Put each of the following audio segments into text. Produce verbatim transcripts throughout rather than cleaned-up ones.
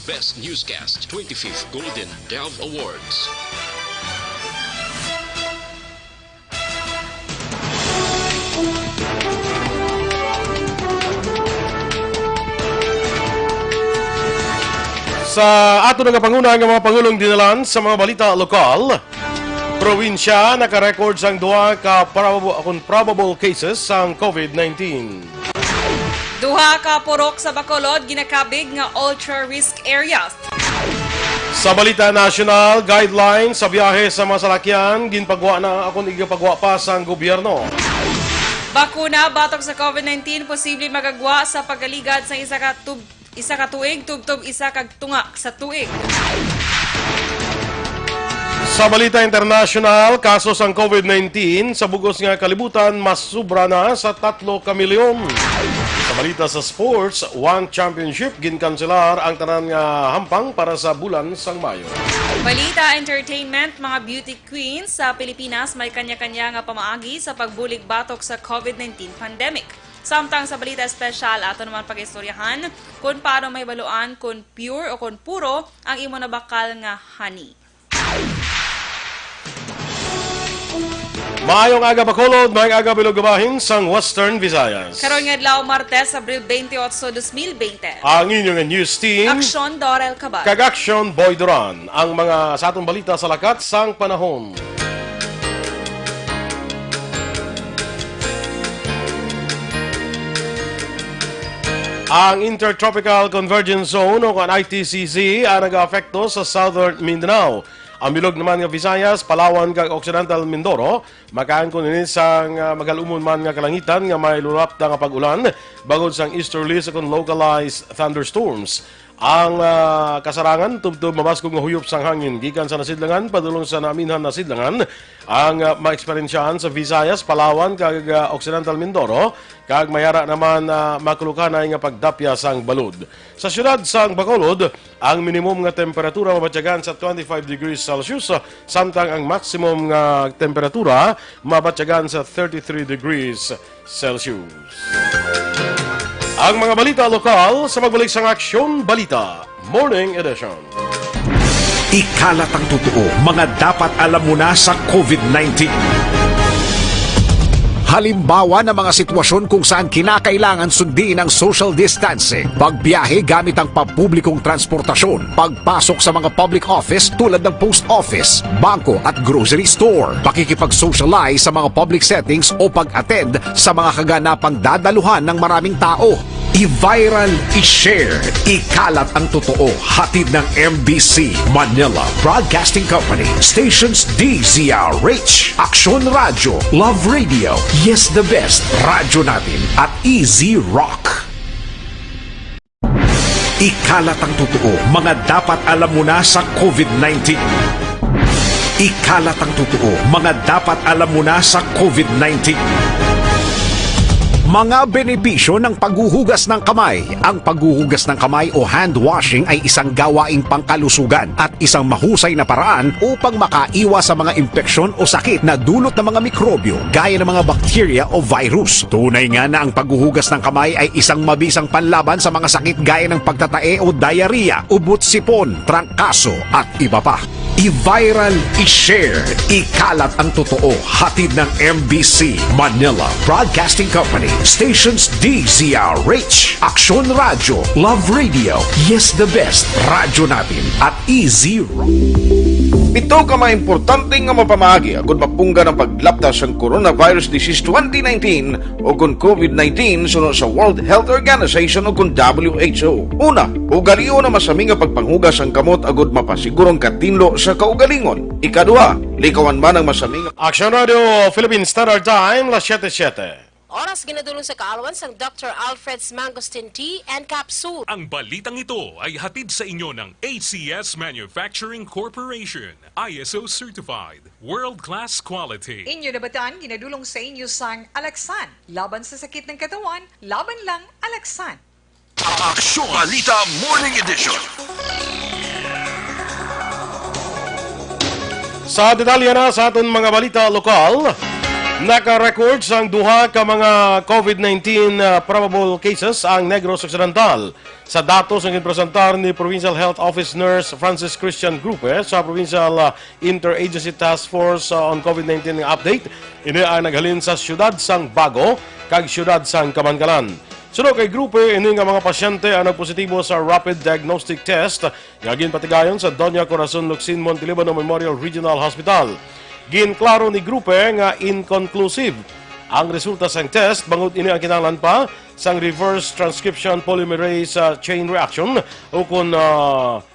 Best Newscast, twenty-fifth Golden Dove Awards. Sa ato nagapanguna nga mga pangulong dinalan sa mga balita lokal, probinsya naka-record sang duha ka probable, kun probable cases sang COVID nineteen. Duha ka purok sa Bacolod ginakabig nga ultra risk areas. Sa balita nasyonal, guidelines sa biyahe sa mga salakyan ginpagwa na akon igapagwa pa sang gobyerno. Bakuna batok sa COVID nineteen posible magagwa sa pagaligad sa isa ka tub-, isa ka tuig tubtob isa ka tunga sa tuig. Sa balita internasyonal, kaso sang COVID nineteen sa bug-os nga kalibutan mas sobra na sa tatlo ka milyon. Sa balita sa sports, one championship, ginkanselar ang tanan nga hampang para sa bulan sang Mayo. Balita entertainment, mga beauty queens sa Pilipinas may kanya-kanya nga pamaagi sa pagbulig batok sa COVID nineteen pandemic. Samtang sa balita espesyal, ato naman pag-istoryahan kung paano mahibaluan kung pure o kung puro ang imo nabakal nga honey. Maayong aga, Bacolod. Maayong aga, Bilog Bahin sang Western Visayas. Karon nga adlaw, Martes, Abril twenty-eight, twenty twenty. Ang inyo nga news team, Aksyon Dorel Cabal kag Aksyon Boy Duran. Ang mga sa atong balita sa lakat sang panahon. Ang Intertropical Convergence Zone o ang I T C Z ang nag-aapekto sa Southern Mindanao. Ang bilog naman nga Visayas, Palawan, kag Occidental Mindoro makaangkon ini sang, ah, magalumon man nga kalangitan nga may lulapta nga pag-ulan, bangod sang easterlies kon localized thunderstorms. Ang, ah, kasarangan tubtob mabaskog nga huyop sang hangin gikan sa nasidlangan padulong sa naaminhan nasidlangan ang, ah, maeksperiensyahan sa Visayas, Palawan, kag, ah, Occidental Mindoro, kag may ara naman, ah, makulukanay nga pagdapya sang balod. Sa siyudad sang Bacolod, ang minimum nga temperatura mabatyagan sa twenty-five degrees Celsius, samtang ang maximum nga temperatura mabatyagan sa thirty-three degrees Celsius. Ang mga balita lokal sa pagbalik sang Aksyon Balita Morning Edition. Ikalat ang totoo, mga dapat alam mo na sa COVID nineteen. Halimbawa ng mga sitwasyon kung saan kinakailangan sundin ang social distancing, pagbiyahe gamit ang pampublikong transportasyon, pagpasok sa mga public office tulad ng post office, bangko at grocery store, pakikipag-socialize sa mga public settings o pag-attend sa mga kaganapang dadaluhan ng maraming tao. I-viral, i-share, ikalat ang totoo. Hatid ng M B C Manila Broadcasting Company. Stations D Z R H, Aksyon Radyo, Love Radio, Yes the Best, Radyo Natin, at Easy Rock. Ikalat ang totoo, mga dapat alam mo na sa COVID nineteen. Ikalat ang totoo, mga dapat alam mo na sa COVID nineteen. Mga benepisyo ng paghuhugas ng kamay. Ang paghuhugas ng kamay o hand washing ay isang gawaing pangkalusugan at isang mahusay na paraan upang makaiwas sa mga impeksyon o sakit na dulot ng mga mikrobyo gaya ng mga bakterya o virus. Tunay nga na ang paghuhugas ng kamay ay isang mabisang panlaban sa mga sakit gaya ng pagtatae o diarrhea, ubot-sipon, trangkaso, at iba pa. I-viral, i-share, ikalat ang totoo. Hatid ng M B C Manila Broadcasting Company. Stations D Z R H, Aksyon Radyo, Love Radio, Yes the Best, Radyo Natin, at Easy Rock. Pito ka mga importante nga mapamaagi agud mapunggan ang paglapta sang coronavirus disease twenty nineteen o kon COVID nineteen suno sa World Health Organization o kon W H O. Una, ugalion ang masami nga pagpanghugas sang kamot agud mapasiguro ang katinlo sa kaugalingon. Ikaduha, likawan man ang masami nga Action Radio Philippine Standard Time, las siete siete. Oras ginadulong sa kaalwan sang Doctor Alfred's Mangosteen Tea and Capsule. Ang balitang ito ay hatid sa inyo ng A C S Manufacturing Corporation, I S O certified, world-class quality. Inyo nabatan, ginadulong sa inyo sang Alaxan, laban sa sakit ng katawan, laban lang Alaxan. Aksyon Balita Morning Edition. Sa detalye na sa aton mga balita lokal, Naka-record sang duha ka mga COVID nineteen, ah, probable cases ang Negros Occidental. Sa datos nga ginpresentar ni Provincial Health Office Nurse Francis Christian Grupe sa Provincial, ah, Interagency Task Force, ah, on COVID nineteen nga update, ini ang naghalin sa siyudad sang Bago kag siyudad sang Kamankalan. Suno kay Grupe, ini nga mga pasyente ang nagpositibo sa rapid diagnostic test nga ginpatigayon sa Doña Corazon Locsin Montelibano Memorial Regional Hospital. Ginklaro ni Grupe nga inconclusive ang resulta sang test, bangod ini ang kinahanglan pa sang reverse transcription polymerase, ah, chain reaction, o kon, ah,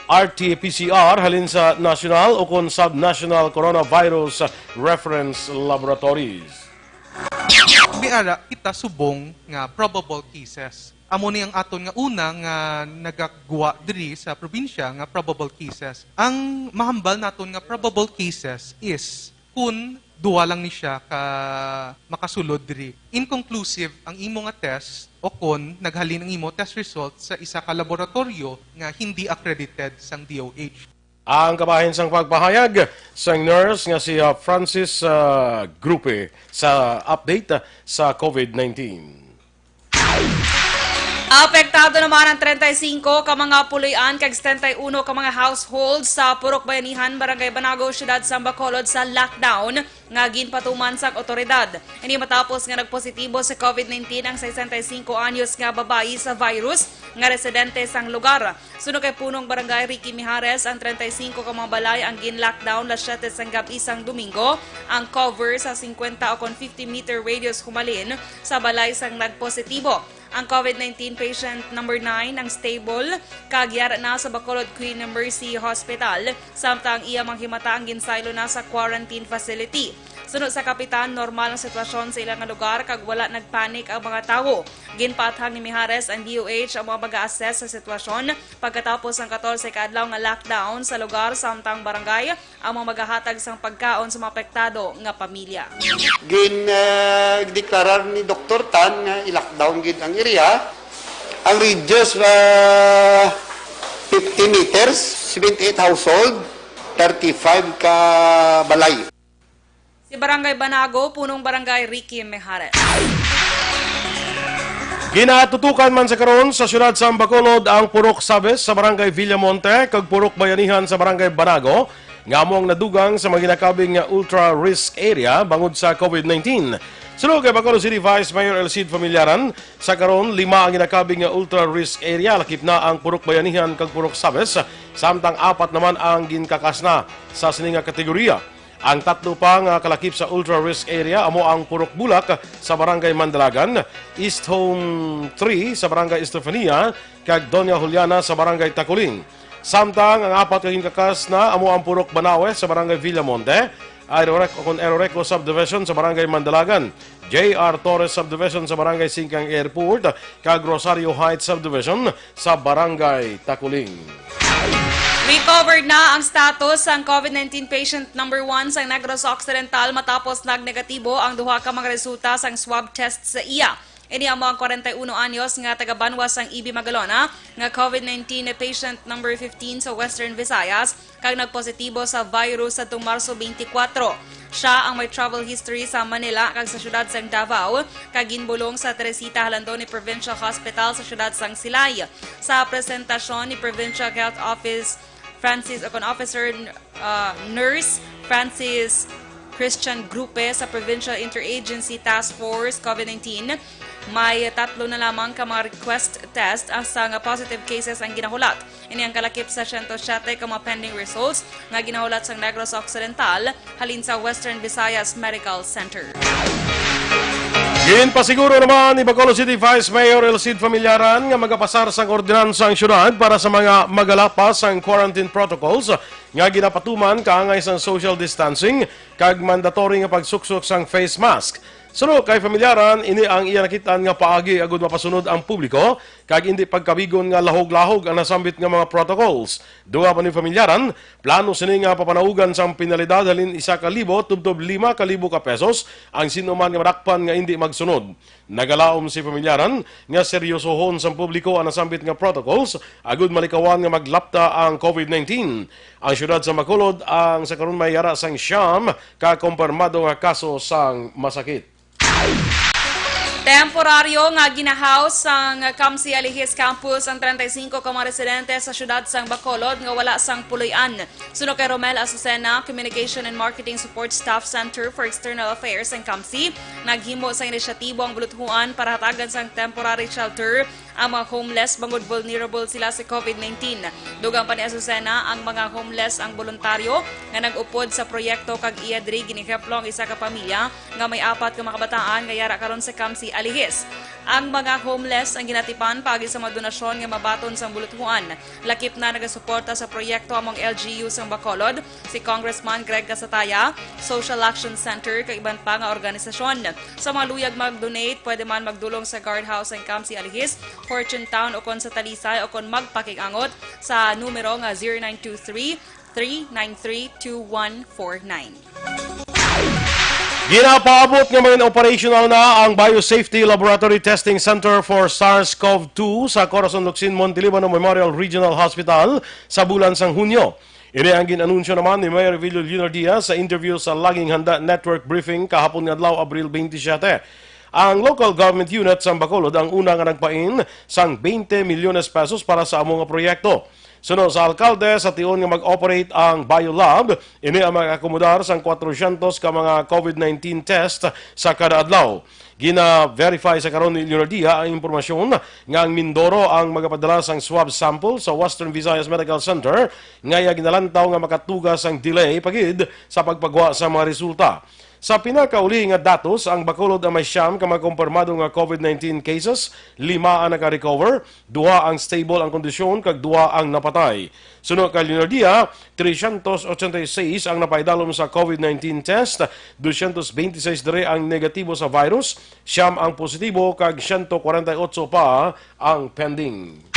R T P C R, halin sa national o kon subnational coronavirus reference laboratories. May ara kita subong nga probable cases. Amo ni ang aton nga una nga nagagwa diri sa probinsya nga probable cases. Ang mahambal naton nga probable cases is kun duha lang ni siya ka makasulod diri. Inconclusive ang imo nga test o kon naghalin ang imo test result sa isa ka laboratoryo nga hindi accredited sang D O H. Ang kabahin sang pagpahayag sang nurse nga si, ah, Francis, ah, Grupe sa update, ah, sa COVID nineteen. Apektado naman ang treinta y cinco ka mga puloy-an kag setenta y uno ka mga households sa Purok Bayanihan, Barangay Banago, Siyudad sang Bacolod sa lockdown nga ginpatuman sang otoridad. Ini matapos nga nagpositibo sa COVID nineteen ang sesenta y cinco anyos nga babayi sa virus nga residente sang lugar. Suno kay Punong Barangay Ricky Mijares, ang treinta y cinco ka mga balay ang gin-lockdown las siete sang gab-i sang Domingo. Ang cover sa singkwenta o kon fifty meter radius humalin sa balay sang nagpositibo. Ang COVID nineteen patient number nine ang stable kag yara na sa Bacolod Queen Mercy Hospital, samtang iya mga himata ang ginsaylo na sa quarantine facility. Suno sa kapitan, normal ang sitwasyon sa ila nga lugar kag wala nagpanic ang mga tawo. Ginpaathag ni Mijares ang D O H ang mga mag-assess sa sitwasyon pagkatapos sang katorse ka adlaw nga lockdown sa lugar, samtang barangay ang mga magahatag sang pagkaon sa mga apektado nga pamilya. Gin, ah, deklarar ni Doktor Tan nga i-lockdown gid ang area. Ang radius, ah, fifty meters, seventy-eight household, thirty-five ka balay. Si Barangay Banago, Punong Barangay Ricky Mijares. Ginatutukan man sa karon sa siyudad sa Bacolod ang Purok Sabes sa Barangay Villamonte kag Purok Bayanihan sa Barangay Banago, nga amo ang nadugang sa mga ginakabig nga ultra-risk area bangod sa COVID nineteen. Suno kay Bacolod City Vice Mayor El Cid Familiaran, sa karon lima ang ginakabig nga ultra-risk area, lakip na ang Purok Bayanihan kag Purok Sabes, samtang apat naman ang ginkakas na sa sini nga kategorya. Ang tatlo pa nga kalakip sa ultra-risk area amo ang Purok Bulak sa Barangay Mandalagan, East Home three sa Barangay Estefania, kag Doña Juliana sa Barangay Taculing. Samtang ang apat ka ginkakas na amo ang Purok Banawe sa Barangay Villamonte, Aerorec-, o kon Aeroreco Subdivision sa Barangay Mandalagan, J R Torres Subdivision sa Barangay Singkang Airport, kag Rosario Heights Subdivision sa Barangay Taculing. Recovered na ang status sang COVID nineteen patient number one sa Negros Occidental matapos nagnegatibo ang duha ka mga resulta sang swab test sa iya. Ini amo ang kwarenta y uno anyos nga taga-banwa sang Ibi, Magalona nga COVID nineteen patient number fifteen sa Western Visayas kag nagpositibo sa virus sadtong Marso twenty-four. Siya ang may travel history sa Manila kag sa siyudad sang Davao, kag ginbulong sa Teresita Jalandoni Provincial Hospital sa siyudad sang Silay. Sa presentasyon ni Provincial Health Office Francis, o kon Officer, uh, Nurse Francis Christian Grupe sa Provincial Interagency Task Force COVID nineteen, may tatlo na lamang ka mga request test, asa nga positive cases ang ginahulat. Ini ang kalakip sa siyento siyete ka mga pending results nga ginahulat sa Negros Occidental halin sa Western Visayas Medical Center. Ginpasiguro naman ni Bacolod City Vice Mayor El Cid Familiaran nga magapasar sang ordinansa ang syudad para sa mga magalapas sang quarantine protocols nga ginapatuman kaangay sang social distancing kag mandatory nga pagsuksok sang face mask. Suno kay Familyaran, ini ang iya nakit-an nga paagi agud mapasunod ang publiko kag indi pagkabigon nga lahog-lahog ang nasambit nga mga protocols. Duha pa ni Familyaran, plano sini nga papanaugan sang penalidad halin isa ka libo tubtob lima ka libo ka pesos ang sin-o man nga madakpan nga indi magsunod. Nagalaom si Familyaran nga seryosohon sang publiko ang nasambit nga protocols agud malikawan nga maglapta ang covid nineteen. Ang siyudad sa Bacolod ang sa karon may yara sang siyam ka kumpirmado nga kaso sang masakit. Temporaryo nga ginahaw sang Kamsi Alihis Campus ang treinta y cinco ka mga residente sa siyudad sang Bacolod nga wala sang puloy-an. Suno kay Romel Azucena, Communication and Marketing Support Staff Center for External Affairs sang Kamsi, naghimo sang inisyatibo ang buluthuan para hatagan sang temporary shelter ang mga homeless bangod vulnerable sila sa covid nineteen. Dugang pa ni Azucena, ang mga homeless ang boluntaryo nga nag-upod sa proyekto kag iya diri ginehemplo ang isa ka pamilya nga may apat ka mga kabataan nga yara karon sa Kamsi Alihis. Ang mga homeless ang ginatipan paagi sa mga donasyon nga mabaton sang buluthuan. Lakip na nagasuporta sa proyekto among L G U sang Bacolod, si Congressman Greg Casataya, Social Action Center, kag iban pa nga organisasyon. Sa mga luyag mag-donate, pwede man magdulong sa guardhouse sang Kamsi Alihis, Fortune Town, o kon sa Talisay, o kon magpakig-angot sa numero nga zero nine two three, three nine three, two one four nine. Ginapaabot nga magin operational na ang Biosafety Laboratory Testing Center for SARS-CoV two sa Corazon Locsin Monte Libano Memorial Regional Hospital sa bulan sang Hunyo. Ini ang gin-anunsyo naman ni Mayor Evilio Leonardia sa interview sa Laging Handa Network Briefing kahapon nga adlaw, Abril twenty-seven. Ang local government unit sa Bacolod ang una nga nagpain sang twenty milyones pesos para sa amo nga proyekto. Suno sa alkalde, sa tion nga mag-operate ang biolab, ini ang mag-akomodar sang kwatrocientos ka mga covid nineteen test sa kada adlaw. Gina-verify sa karon ni Leonardia ang impormasyon nga ang Mindoro ang magapadala sang swab sample sa Western Visayas Medical Center, nga iya ginalantaw nga makatuga sang delay pa gid sa pagpagwa sa mga resulta. Sa pinakauli nga datos, ang Bacolod ang may siyam ka mga kumpirmado nga covid nineteen cases, lima ang naka-recover, duha ang stable ang kondisyon, kag duha ang napatay. Suno kay Leonardia, trescientos ochenta y seis ang napaidalom sa covid nineteen test, doscientos veintiseis diri ang negatibo sa virus, siyam ang positibo, kag siyento kwarenta y otso pa ang pending.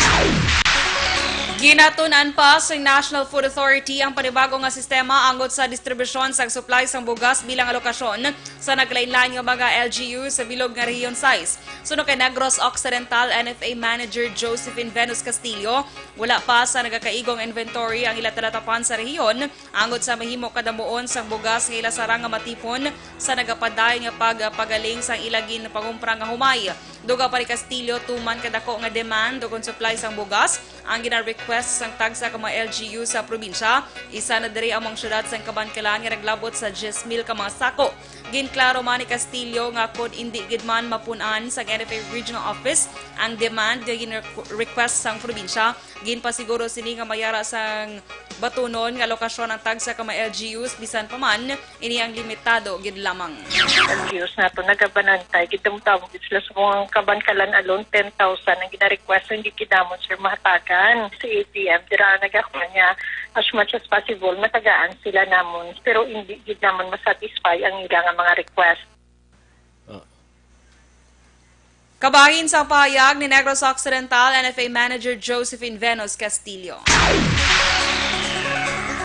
Ginatun-an pa sang National Food Authority ang panibago nga sistema angot sa distribusyon sang supply sang bugas bilang alokasyon sa naglain-lain nga mga L G U sa bilog nga Rehiyon sais. Suno kay Negros Occidental N F A Manager Josephine Venus Castillo, wala pa sa nagakaigo nga inventory ang ila talatapan sa rehiyon angot sa mahimo kadamuon sang bugas nga ila sarang nga matipon sa nagapadayon nga pagpagaling sang ila ginpangumpra nga humay. Dugang pa ni Castillo, tuman kadako nga demand ukon supply sang bugas ang gina-request sang tagsa ka mga L G U sa probinsya. Isa na diri ang mga syudad sang Kabankalan nga naglabot sa diyes mil ka mga sako. Ginklaro man ni Castillo nga kon indi gid man mapun-an sang N F A Regional Office ang demand nga gin-request sang probinsya, ginpasiguro sini nga mayara sang batunon nga lokasyon ang tagsa ka mga L G Us, bisan pa man ini ang limitado gid lamang. L G Us nato nagabanantay, gid damdaw gid sila sa mga Kabankalan alone, ten thousand ang gina-request, hindi gid namon, sir, mahatagan. Sa A T M, dira nagakuha niya, as much as possible, matagaan sila namon, pero hindi gid namon masatisfy ang ila nga mga request. Kabahin sang pahayag ni Negros Occidental N F A Manager Josephine Venus Castillo.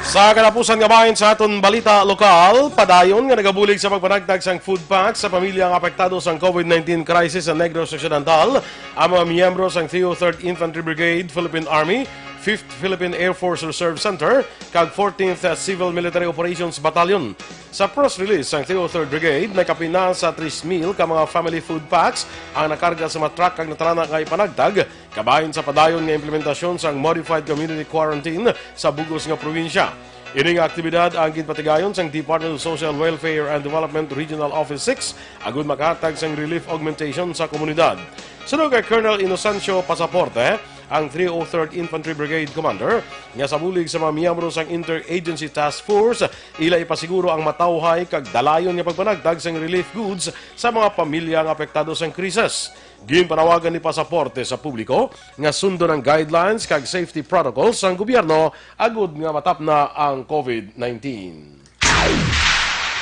Sa katapusan nga bahin sa aton balita lokal, padayon nga nagabulig sa pagpanagtag sang food packs sa pamilya nga apektado sang covid nineteen crisis sa Negros Occidental ang mga miyembro sang three oh third Infantry Brigade, Philippine Army, fifth Philippine Air Force Reserve Center, kag fourteenth Civil Military Operations Battalion. Sa press release, ang three oh third Brigade nagkapin na sa tres mil ka mga family food packs ang nakarga sa mga truck kag natalana nga ipanagtag, kabahin sa padayon nga implementasyon sang modified community quarantine sa bug-os nga probinsya. Ini nga aktibidad ang ginpatigayon sang Department of Social Welfare and Development Regional Office six agud makahatag sang relief augmentation sa komunidad. Suno kay Colonel Inocencio Pasaporte, ang three oh third Infantry Brigade Commander, nga sa bulig sa mga miyembro sang Interagency Task Force, ila ipasiguro ang matawhay kag dalayon nga pagpanagtag sang relief goods sa mga pamilya nga apektado sang krisis. Ginpanawagan ni Pasaporte sa publiko nga sundon ang guidelines kag safety protocols sang gobyerno agud nga matapna ang covid nineteen.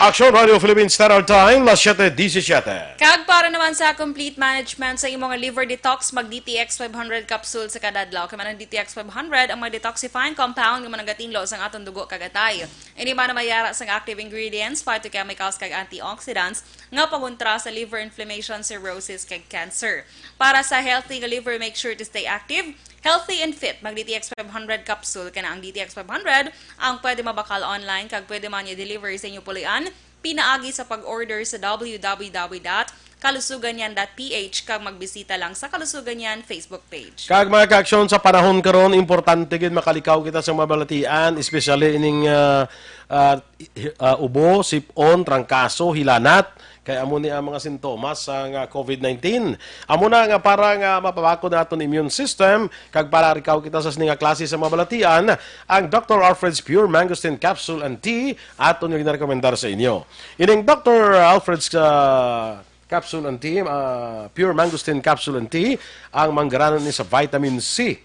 Aksyon Radio Philippines Standard Time, las siete disisiete. Kag para naman sa complete management sa imo nga liver detox, mag D T X five hundred capsule sa kada adlaw. Kay man ang D T X five hundred ang mga detoxifying compound nga managatinlo sang aton dugo kag atay. Ini man ang mayara sang active ingredients, phytochemicals kag antioxidants nga pangontra sa liver inflammation, cirrhosis kag cancer. Para sa healthy nga liver, make sure to stay active, healthy and fit. Mag D T X five hundred capsule. Kana ang D T X five hundred ang pwede mabakal online kag pwede man i-deliver sa inyo pulian pinaagi sa pag-order sa w w w dot kalusuganyan dot p h kag magbisita lang sa Kalusuganyan Facebook page. Kag mga kaaksyon, sa panahon karon, importante gid makalikaw kita sa mga balatian, especially ining, ah, ah, hi-, ah, ubo, sip-on, trangkaso, hilanat. Kay amo ni ang mga sintomas sang, ah, covid nineteen. Amo na nga para nga mapabakod ang aton immune system, kag para rikaw kita sa sini nga klase sa mga balatian, ang Doctor Alfred's Pure Mangosteen Capsule and Tea aton nga ginarekomendar sa inyo. Ining Doctor Alfred's, ah, Capsule and Tea, ah, Pure Mangosteen Capsule and Tea, ang manggaranon ni sa vitamin C,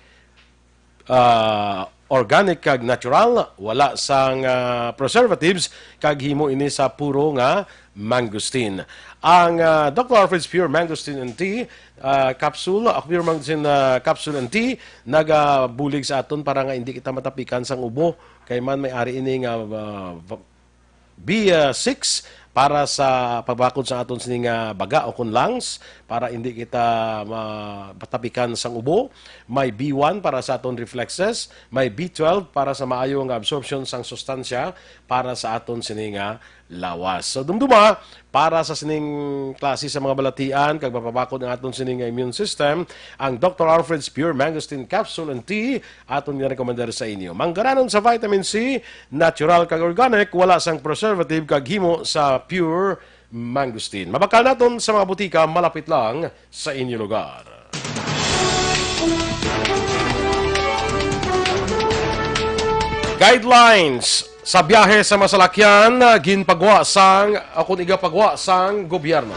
ah, organic kag natural, wala sang, ah, preservatives, kag himo ini sa puro nga mangosteen. Ang, ah, Doctor Alfred's Pure Mangosteen and Tea, ah, capsule, ah, Pure Mangosteen, ah, Capsule and Tea, nagabulig sa aton para nga hindi kita matapikan sang ubo. Kay man may ari ini nga, ah, va-, B six para sa pagbakod sa aton sini nga baga o kon lungs, para hindi kita ma-, matapikan sang ubo. May B one para sa aton reflexes, may B twelve para sa maayo nga absorption sang sustansya para sa aton sini nga lawas. So, dumduma, para sa sining klase sa mga balatian, kag mapabakod ang aton sini nga immune system, ang Doctor Alfred's Pure Mangosteen Capsule and Tea, aton ginarekomendar sa inyo. Manggaranon sa vitamin C, natural kag organic, wala sang preservative kag himo sa pure mangosteen. Mabakal naton sa mga butika malapit lang sa inyo lugar. Guidelines sa biyahe sa masalakyan, ah, ginpagwa sang, ah, kun igapagwa sang gobyerno.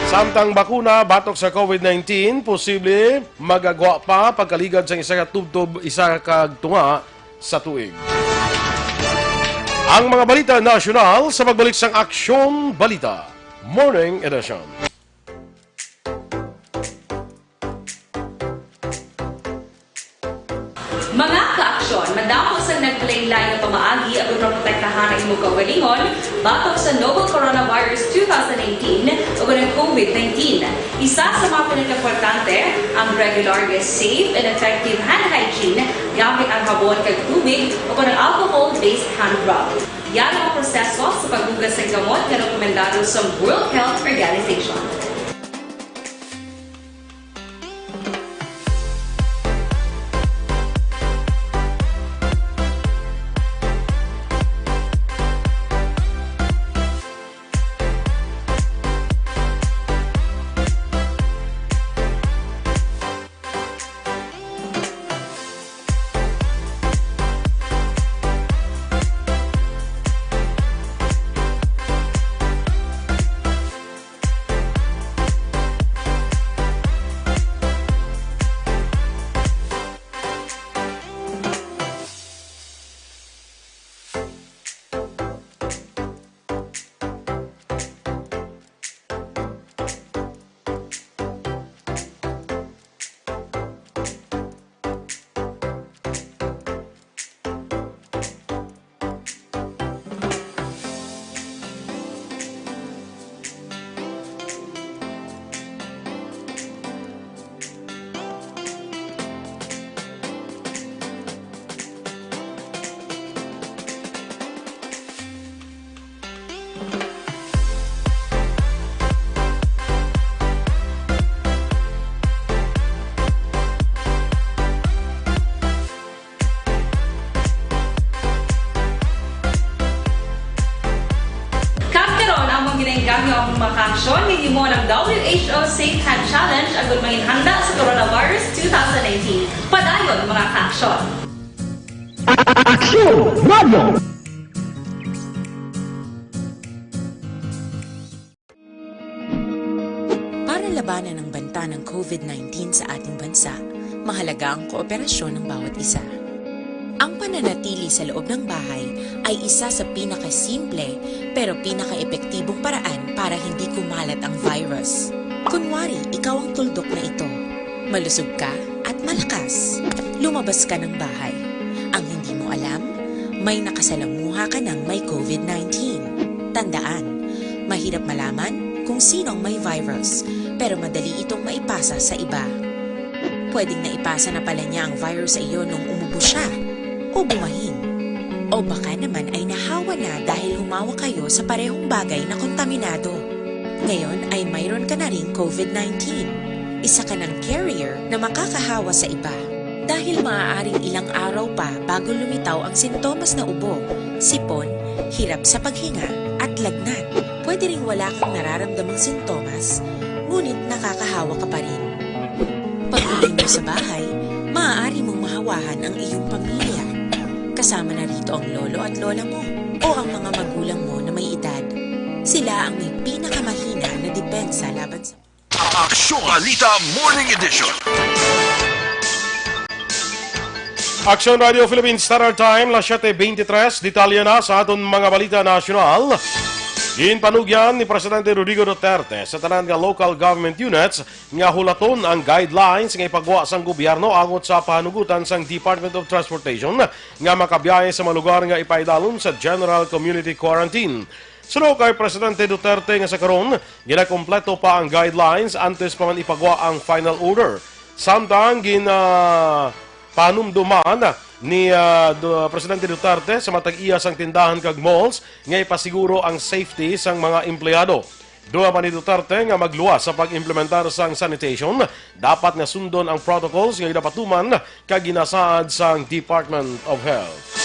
Samtang bakuna batok sa covid nineteen, posible magagwa pa pagkaligad sang isa ka tubtob, isa ka tunga sa tuig. Ang mga balita nasyonal sa pagbalik sang Aksyon Balita Morning Edition. Mga kaaksyon, madamo sang naglain-lain nga pamaagi aron maprotektahan ang imong kaugalingon batok sa novel coronavirus two thousand nineteen o ang covid nineteen. Isa sa mga pinakaimportante ang regular nga safe and effective hand hygiene gamit ang habon kag tubig o ang alcohol-based hand rub. Yara ang proseso sa paghugas sang kamot nga rekomendado sa World Health Organization. Kag karon, among ginaengganyo ang mga kaaksyon nga gihimo ng W H O Safe Hand Challenge agud manginhanda sa coronavirus two thousand nineteen. Padayon, mga kaaksyon. Aksyon Radio! Para labanan ang banta ng covid nineteen sa ating bansa, mahalaga ang kooperasyon ng bawat isa. Ang pananatili sa loob ng bahay ay isa sa pinakasimple pero pinakaepektibong paraan para hindi kumalat ang virus. Kunwari, ikaw ang tuldok na ito. Malusog ka at malakas. Lumabas ka ng bahay. Ang hindi mo alam, may nakasalamuha ka ng may COVID nineteen. Tandaan, mahirap malaman kung sino ang may virus, pero madali itong maipasa sa iba. Pwedeng naipasa na pala niya ang virus sa iyo nung umubo siya o bumahin. O baka naman ay nahawa na dahil humawak kayo sa parehong bagay na kontaminado. Ngayon ay mayroon ka na ring COVID nineteen. Isa ka ng carrier na makakahawa sa iba. Dahil maaaring ilang araw pa bago lumitaw ang sintomas na ubo, sipon, hirap sa paghinga, at lagnat. Pwede ring wala kang nararamdamang sintomas, ngunit nakakahawa ka pa rin. Pag-uwi mo sa bahay, maaari mong mahawahan ang iyong pamilya. Kasama na rito ang lolo at lola mo o ang mga magulang mo na may edad. Sila ang may pinakamahina na depensa laban sa Aksyon Balita Morning Edition. Aksyon Radio Philippines Standard Time, las siete veintitrés. Detalye na sa aton mga balita nasyonal. Ginpanugyan ni Presidente Rodrigo Duterte sa tanan nga local government units nga hulaton ang guidelines nga ipagwa sang gobyerno angot sa pahanugutan sang Department of Transportation nga makabiyahe sa mga lugar nga ipaidalom sa general community quarantine. Suno kay Presidente Duterte nga sa karon, ginakompleto pa ang guidelines antes pa man ipagwa ang final order. Samtang gina-, panumduman ni, ah, Du-, Presidente Duterte sa matag iya sang tindahan kag malls nga ipasiguro ang safety sang mga empleyado. Dugang pa ni Duterte nga magluwas sa pag-implementar sang sanitation, dapat nga sundon ang protocols nga ginapatuman kag ginasaad sang Department of Health.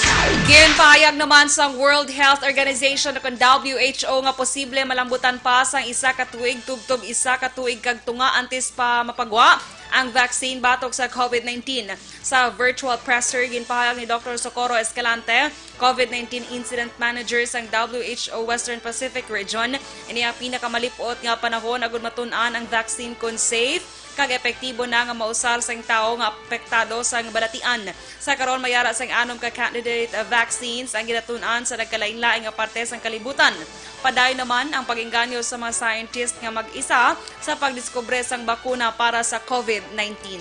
Ginpahayag naman sang World Health Organization o kon W H O nga posible malambutan pa sang isa ka tuig tubtob isa ka tuig kag tunga antes pa mapagwa ang vaccine batok sa COVID nineteen. Sa virtual presser, ginpahayag ni Doktor Socorro Escalante, COVID nineteen Incident Manager sang W H O Western Pacific Region, ini ang pinakamalip-ot nga panahon agud matun-an ang vaccine kon safe kag epektibo na nga mausal sang tawo nga apektado sang balatian. Sa karon, may ara sang anom ka candidate vaccines ang ginatun-an sa nagkalainlain nga parte sang kalibutan. Padayon naman ang pag-engganyo sa mga scientist nga mag-isa sa pagdiskubre sang bakuna para sa COVID nineteen.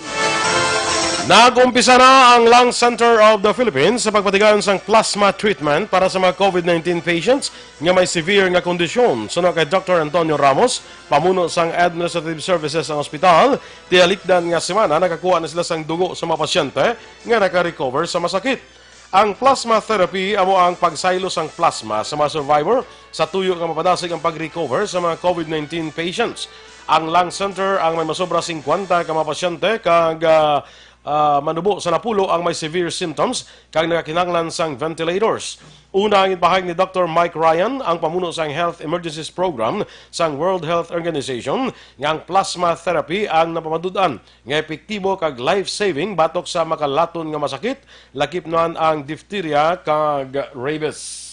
Nag-umpisa na ang Lung Center of the Philippines sa pagpatigayon sang plasma treatment para sa mga COVID nineteen patients nga may severe nga kondisyon. Suno kay Doktor Antonio Ramos, pamuno sang Administrative Services sang ospital, tiyalikdan nga semana nakakuha na sila sang dugo sa mga pasyente nga naka-recover sa masakit. Ang plasma therapy amo ang pagsaylo sang plasma sa mga survivor sa tuyo nga mapadasig ang pag-recover sa mga COVID nineteen patients. Ang lung center ang may masobra singkwenta ka mga pasyente kag, ah, ah, manubo sa napulo ang may severe symptoms kag nagakinahanglan sang ventilators. Una, ang ginpahayag ni Doktor Mike Ryan, ang pamuno sang Health Emergencies Program sang World Health Organization, nga ang plasma therapy ang napamadud-an nga epektibo kag life-saving batok sa makalaton nga masakit, lakip na ang diphtheria kag rabies.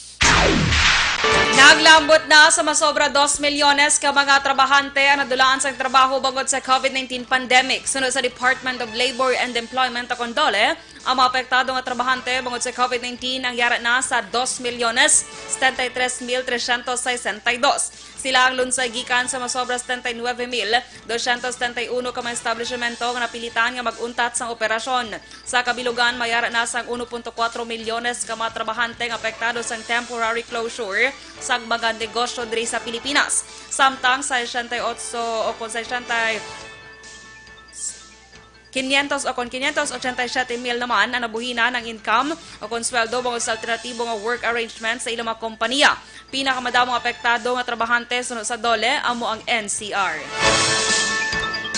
Naglambot na sa masobra dos milyones ka mga trabahante ang nadulaan sang trabaho bangod sa COVID nineteen pandemic. Suno sa Department of Labor and Employment o kon DOLE, ang mga apektado nga trabahante bangod sa COVID nineteen ang yara na sa dos milyones setenta y tres mil trescientos sesenta y dos. Sila ang lunsay gikan sa masobra setenta y nuebe mil doscientos setenta y uno ka mga establishmento nga napilitan nga mag-untat sang operasyon. Sa kabilugan, may ara na sang uno punto kuwatro milyones ka mga trabahante nga apektado sang temporary closure sang mga negosyo diri sa Pilipinas. Samtang sesenta y otso o kon sesenta, quinientos o kon quinientos ochenta y siete mil naman ang nabuhinan ang income o kon sweldo bangod sa alternatibo nga work arrangement sa ilang mga kompanya. Pinakamadamo nga apektado nga trabahante suno sa DOLE amo ang N C R.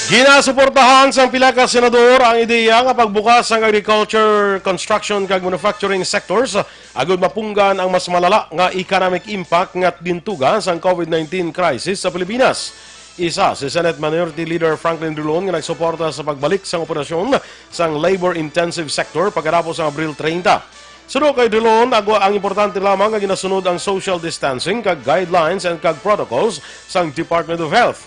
Ginasuportahan sang pila ka senador ang ideya nga pagbukas sang agriculture, construction, kag manufacturing sectors agud mapunggan ang mas malala nga economic impact nga dintuga sang COVID nineteen crisis sa Pilipinas. Isa si Senate Minority Leader Franklin Drilon nga nagsuporta sa pagbalik sang operasyon sang labor-intensive sector pagkatapos sang Abril treinta. Suno kay Drilon, agwa ang importante lamang nga ginasunod ang social distancing kag guidelines and kag protocols sang Department of Health.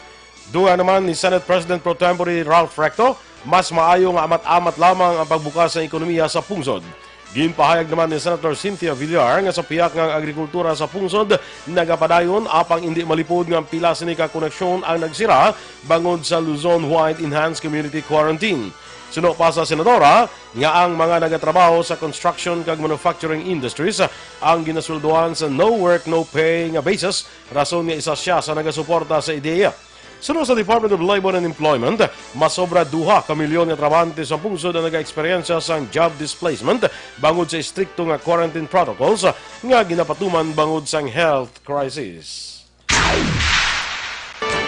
Dugang naman ni Senate President Pro Tempore Ralph Recto, mas maayo nga amat-amat lamang ang pagbukas sa ekonomiya sa pungsod. Ginpahayag naman ni Senator Cynthia Villar nga sa pihak nga ang agrikultura sa pungsod nagapadayon, apang indi malipod nga ang pila sini ka koneksyon ang nagsira bangod sa Luzon-wide enhanced community quarantine. Suno pa sa senadora nga ang mga nagatrabaho sa construction kag manufacturing industries ang ginasweldohan sa no work, no pay nga basis, rason nga isa siya sa nagasuporta sa ideya. Suno sa Department of Labor and Employment, masobra duha ka milyon nga trabahante sa pungsod ang nagaeksperyensya sang job displacement bangod sa estrikto nga quarantine protocols nga ginapatuman bangod sang health crisis.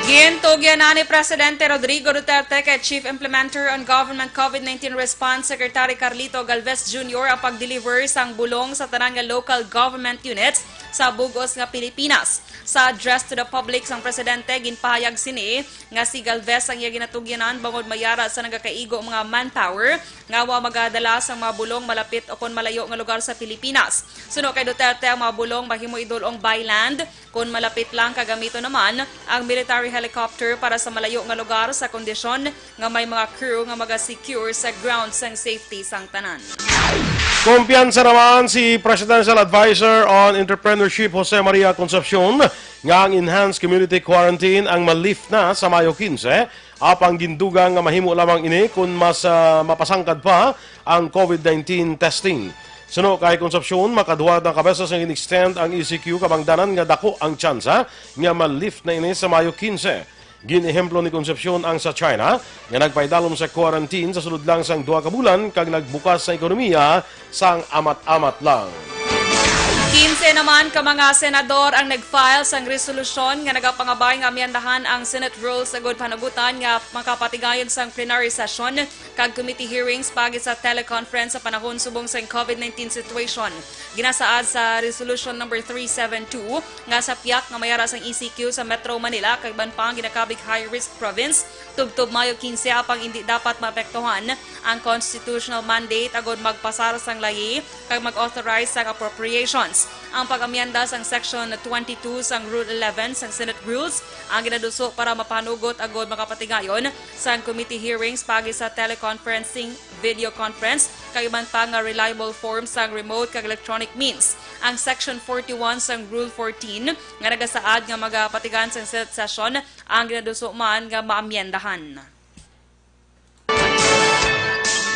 Gintugyan na ni Presidente Rodrigo Duterte kay Chief Implementer on Government COVID nineteen Response Secretary Carlito Galvez Junior ang pag-deliver sang bulong sa tanan nga local government units sa bug-os nga Pilipinas. Sa address to the public sang presidente, ginpahayag sini nga si Galvez ang iya ginatugyanan bangod may ara sa nagakaigo mga manpower nga wa magadala sang mga bulong malapit o kon malayo nga lugar sa Pilipinas. Suno kay Duterte, ang mga bulong mahimo idul-ong by land, kon malapit lang, kag gamiton naman ang military helicopter para sa malayo nga lugar sa kondisyon nga may mga crew nga maga-secure sa ground sang safety sang tanan. Kumpiyansa naman si Presidential Advisor on Entrepreneurship Jose Maria Concepcion nga ang enhanced community quarantine ang ma-lift na sa Mayo quince, apang gindugang nga mahimo lamang ini kon mas, ah, mapasangkad pa ang COVID nineteen testing. Suno kay Concepcion, makaduha na ka beses nga gin-extend ang E C Q, kabangdanan nga dako ang tsansa nga ma-lift na ini sa Mayo quince. Gin-ehemplo ni Concepcion ang sa China, nga nagpaidalom sa quarantine sa sulod lang sang duha ka bulan kag nagbukas sa ekonomiya sang amat-amat lang. Kinse naman ka mga senador ang nag-file sang resolusyon nga nagapangabay nga amyendahan ang Senate rules agud panugutan nga makapatigayon sang plenary session kag committee hearings paagi sa teleconference sa panahon subong sang COVID nineteen situation. Ginasaad sa Resolution Number three seven two nga sa piyak nga may ara sang E C Q sa Metro Manila kag iban pang ginakabig high-risk province, tubtob Mayo quince, apang indi dapat maapektuhan ang constitutional mandate agud magpasar sang layi kag mag-authorize sang appropriations. Ang pag-amyenda sang Section twenty-two sang Rule eleven sang Senate Rules ang ginaduso para mapanugot agud makapatigayon sang committee hearings paagi sa teleconferencing, video conference, kag iban pa nga reliable form sang remote kag electronic means. Ang Section forty-one sang Rule fourteen nga nagasaad nga magapatigan sang Senate session ang ginaduso man nga maamyendahan.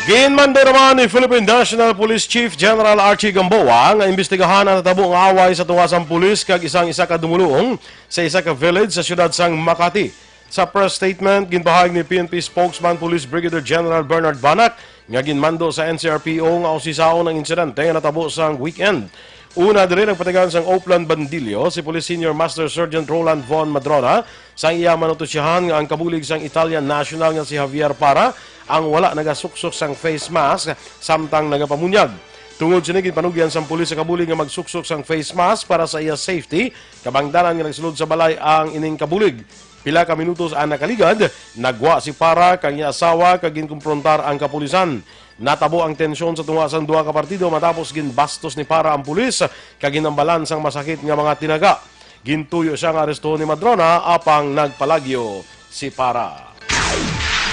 Ginmando naman ni Philippine National Police Chief General Archie Gamboa nga imbestigahan ang natabo nga away sa tunga sang pulis kag isang isa ka dumuluong sa isa ka village sa siyudad sang Makati. Sa press statement, ginpahayag ni P N P spokesman Police Brigadier General Bernard Banac nga ginmando sa N C R P O nga usisaon ang insidente nga natabo sang weekend. Una diri, nagpatigayon sang Oplan Bandillo si Police Senior Master Sergeant Roland Von Madrona sang iya manutosyahan nga ang kabulig sang Italian national nga si Javier Para ang wala nagasuksok sang face mask samtang nagapamunyag. Tungod sini, ginpanugyan sang pulis sa kabulig nga magsuksok sang face mask para sa iya safety, kabangdanan nga nagsulod sa balay ang ining kabulig. Pila ka minutos ang nakaligad, nagwa si Para kag iya asawa kag ginkumprontar ang kapulisan. Natabo ang tensyon sa tunga sang duha ka partido matapos ginbastos ni Para ang pulis kag ginambalan sang masakit nga mga tinaga. Gintuyo siya nga arestuhon ni Madrona, apang nagpalagyo si Para.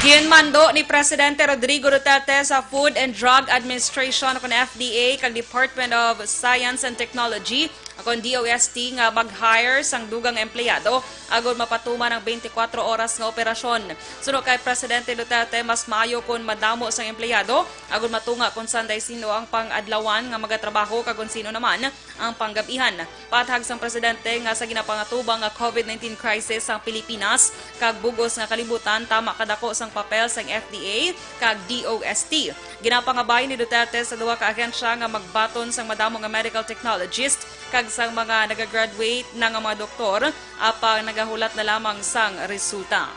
Ginmando ni Presidente Rodrigo Duterte sa Food and Drug Administration, kon F D A, kag Department of Science and Technology, kon D O S T, nga mag-hire sang dugang empleyado agud mapatuman ang twenty-four oras nga operasyon. Suno kay Presidente Duterte, mas maayo kon madamo sang empleyado agud matunga kon sanday sin-o ang pang-adlawan nga magatrabaho kag kon sin-o naman ang panggab-ihan. Paathag sang presidente nga sa ginapangatubang nga COVID nineteen crisis sang Pilipinas kag bug-os nga kalibutan, tama kadako sang papel sang F D A kag D O S T. Ginapangabay ni Duterte sa duha ka ahensya nga magbaton sang madamo nga medical technologist kag sang mga nagagraduate na nga mga doktor, apang nagahulat na lamang sang resulta.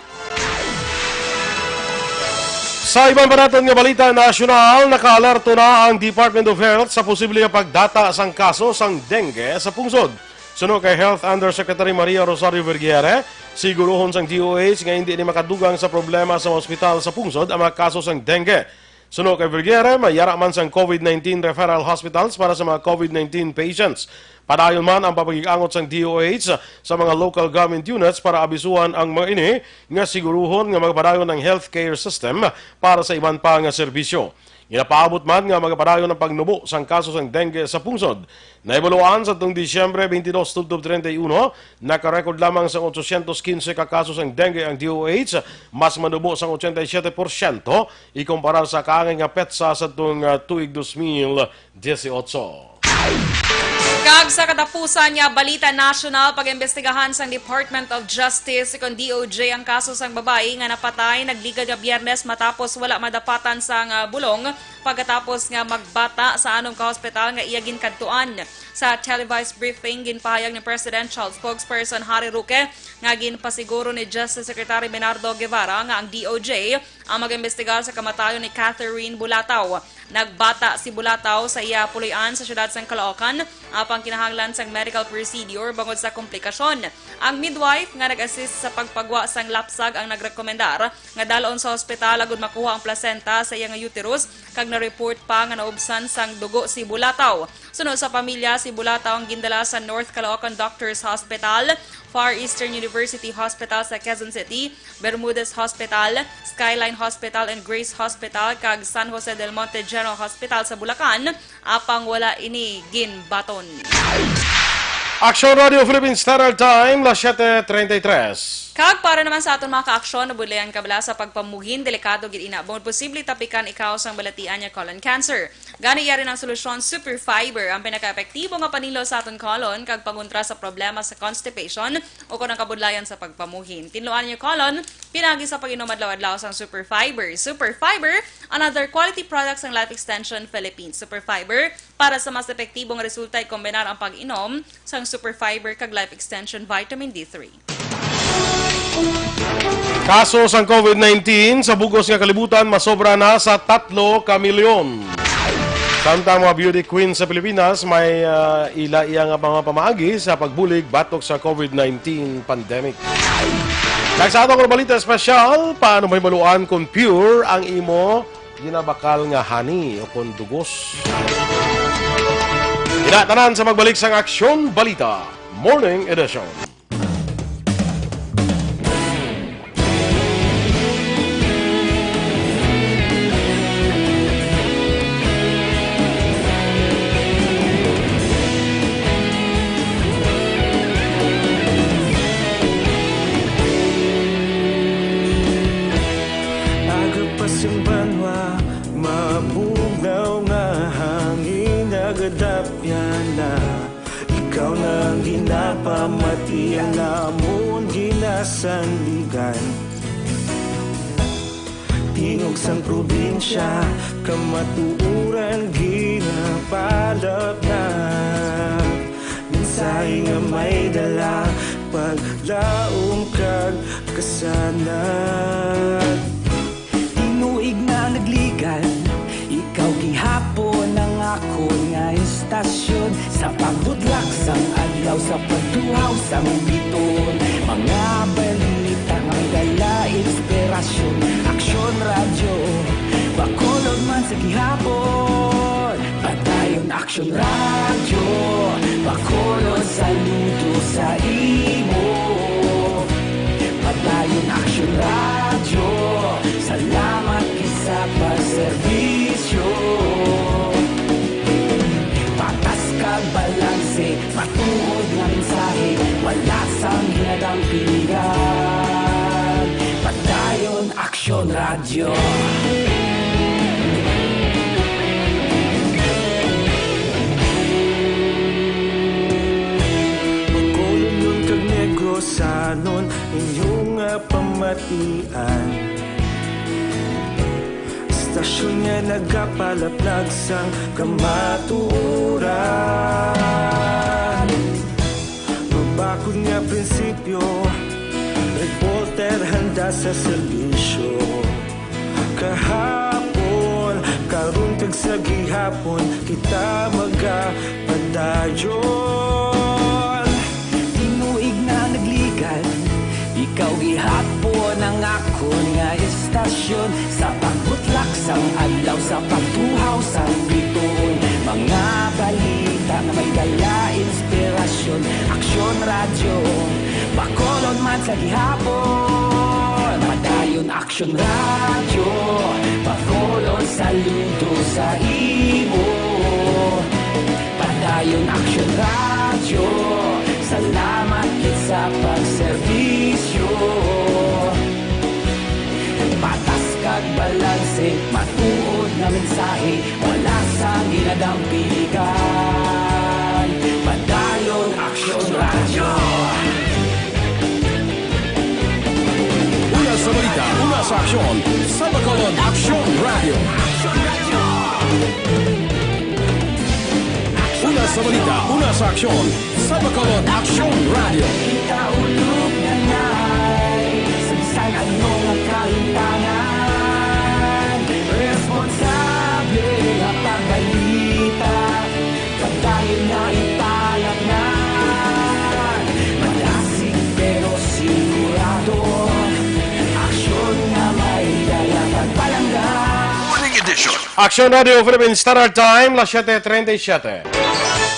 Sa iban pa naton nga balita nasyonal, nakaalerto na ang Department of Health sa posible nga pagdata sang kaso sang dengue sa pungsod. Suno kay Health Undersecretary Maria Rosario Vergeire, siguruhon sang D O H nga hindi ni makadugang sa problema sa mga ospital sa pungsod ang mga kaso sang dengue. Suno kay Vergeire, may ara man sang COVID nineteen referral hospitals para sa mga COVID nineteen patients. Padayon man ang pagpakig-angot sang D O H sa mga local government units para abisuhan ang mga ini nga siguruhon nga magpadayon ang healthcare system para sa iban pa nga serbisyo. Ginapaabot man nga magapadayon ang pagnubo sang kaso sang dengue sa pungsod. Nahibaluan sa tuong Disyembre twenty-two tubtob treinta y uno, nakarecord lamang sang otsosyentos kinse ka kaso sang dengue ang D O H, mas manubo sang ochenta y siete porsyento ikumpara sa kaangay nga petsa sa tuong, ah, tuig dos mil dieciocho. Kag sa katapusan nga balita nasyonal, pag-imbestigahan sang Department of Justice kon D O J ang kaso sang babayi nga napatay nagligad nga Biyernes matapos wala madapatan sang, ah, bulong pagkatapos nga magbata sa anom ka hospital nga iya ginkadtuan. Sa televised briefing, ginpahayag ni Presidential Spokesperson Harry Roque nga ginpasiguro ni Justice Secretary Bernardo Guevara nga ang D O J ang mag-imbestigar sa kamatayon ni Catherine Bulataw. Nagbata si Bulataw sa iya puloy-an sa siyudad sang Caloocan, apang kinahanglan sang medical procedure bangod sa komplikasyon. Ang midwife nga nag-assist sa pagpagwa sang lapsag ang nagrekomendar nga dalon sa hospital agud makuha ang placenta sa iya nga uterus, kag na-report pa nga naubsan sang dugo si Bulataw. Suno sa pamilya, si Bulataw ang gindala sa North Caloocan Doctors Hospital, Far Eastern University Hospital sa Quezon City, Bermudez Hospital, Skyline Hospital and Grace Hospital, kag San Jose del Monte General Hospital sa Bulacan, apang wala ini ginbaton. Aksyon Radio Philippine Standard Time, las siete treinta y tres. Kag para naman sa aton mga ka-aksyon, nabudlayan ka bala sa pagpamuhin, delikado gid ina, bangod posible tapikan ikaw sang balatian nga colon cancer. Gani, yari ang solusyon, Super Fiber, ang pinaka-epektibo nga panilo sa aton colon kag pangontra sa problema sa constipation o kon ang kabudlayan sa pagpamuhin. Tinluan ang inyong colon pinagi sa pag-inom adlaw-adlaw sang Super Fiber. Super Fiber, another quality product sang Life Extension Philippines. Super Fiber, para sa mas epektibong resulta, ikombinar ang pag-inom sang Super Fiber kag Life Extension Vitamin D three. Kaso sang COVID nineteen sa bug-os nga kalibutan masobra na sa tatlo ka milyon. Samtang mga beauty queen sa Pilipinas may, ah, ila iya nga mga pamaagi sa pagbulig batok sa COVID nineteen pandemic. Kag sa aton balita espesyal, paano mahibaluan kung pure ang imo ginabakal nga honey o kon dugos. Ina tanan sa magbalik sang Aksyon Balita Morning Edition. Aga pa sing banwa, mabugnaw nga hangin, nagadapyan na. Ikaw na ang ginapamati, ang amon ginasandigan. Tingog sang probinsya, kamatuoran ginapalapnap. Mensahe nga may dala, paglaom kag kasanag. Tinuig na nagligad, ikaw gihapon ang akon nga istasyon. Sa pagbutlak sang adlaw, sa pagtuhaw sang biton, mga balita nga may dala inspirasyon. Aksyon Radyo, Bacolod man sa gihapon. Padayon Aksyon Radyo, Bacolod, saludo sa imo. Padayon Aksyon Radyo, salamat gid sa pagserbisyo. Patas kag balanse, matuod nga mensahe, wala sang ginadampingan. Padayon Aksyon Radyo. Bacolodnon kag Negrosanon, inyo nga pamatian. Istasyon nga nagapalaplag sang kamatuoran. Mabakod nga prinsipyo, reporter handa sa serbisyo. Kahapon, karon kag sa gihapon, kita magapadayon. Tinuig na nagligad, ikaw gihapon ang akon nga istasyon. Sa pagbutlak sang adlaw, sa pagtuhaw sang biton, mga balita nga may dala inspirasyon. Aksyon Radyo, Bacolod man sa gihapon. Padayon Aksyon Radyo, Bacolod, Saludo sa imo, padayon Aksyon Radyo. Salamat gid sa pagserbisyo. Patas kag balanse, matuod nga mensahe, wala sang ginadampigan. Padayon Aksyon Radyo. Una sa balita, una sa aksyon, sa Bacolod Aksyon Radyo. Una sa balita, una sa aksyon, sa Bacolod Aksyon Radyo. Ikaulog na na'y sa bisan ano nga kahintangan. Responsable nga pagbalita, pagdayon na ipalatnan. Madasig pero sigurado, aksyon nga may dala pagpalangga. Morning edition. Aksyon Radio Philippine Standard Time, las siete treinta y siete.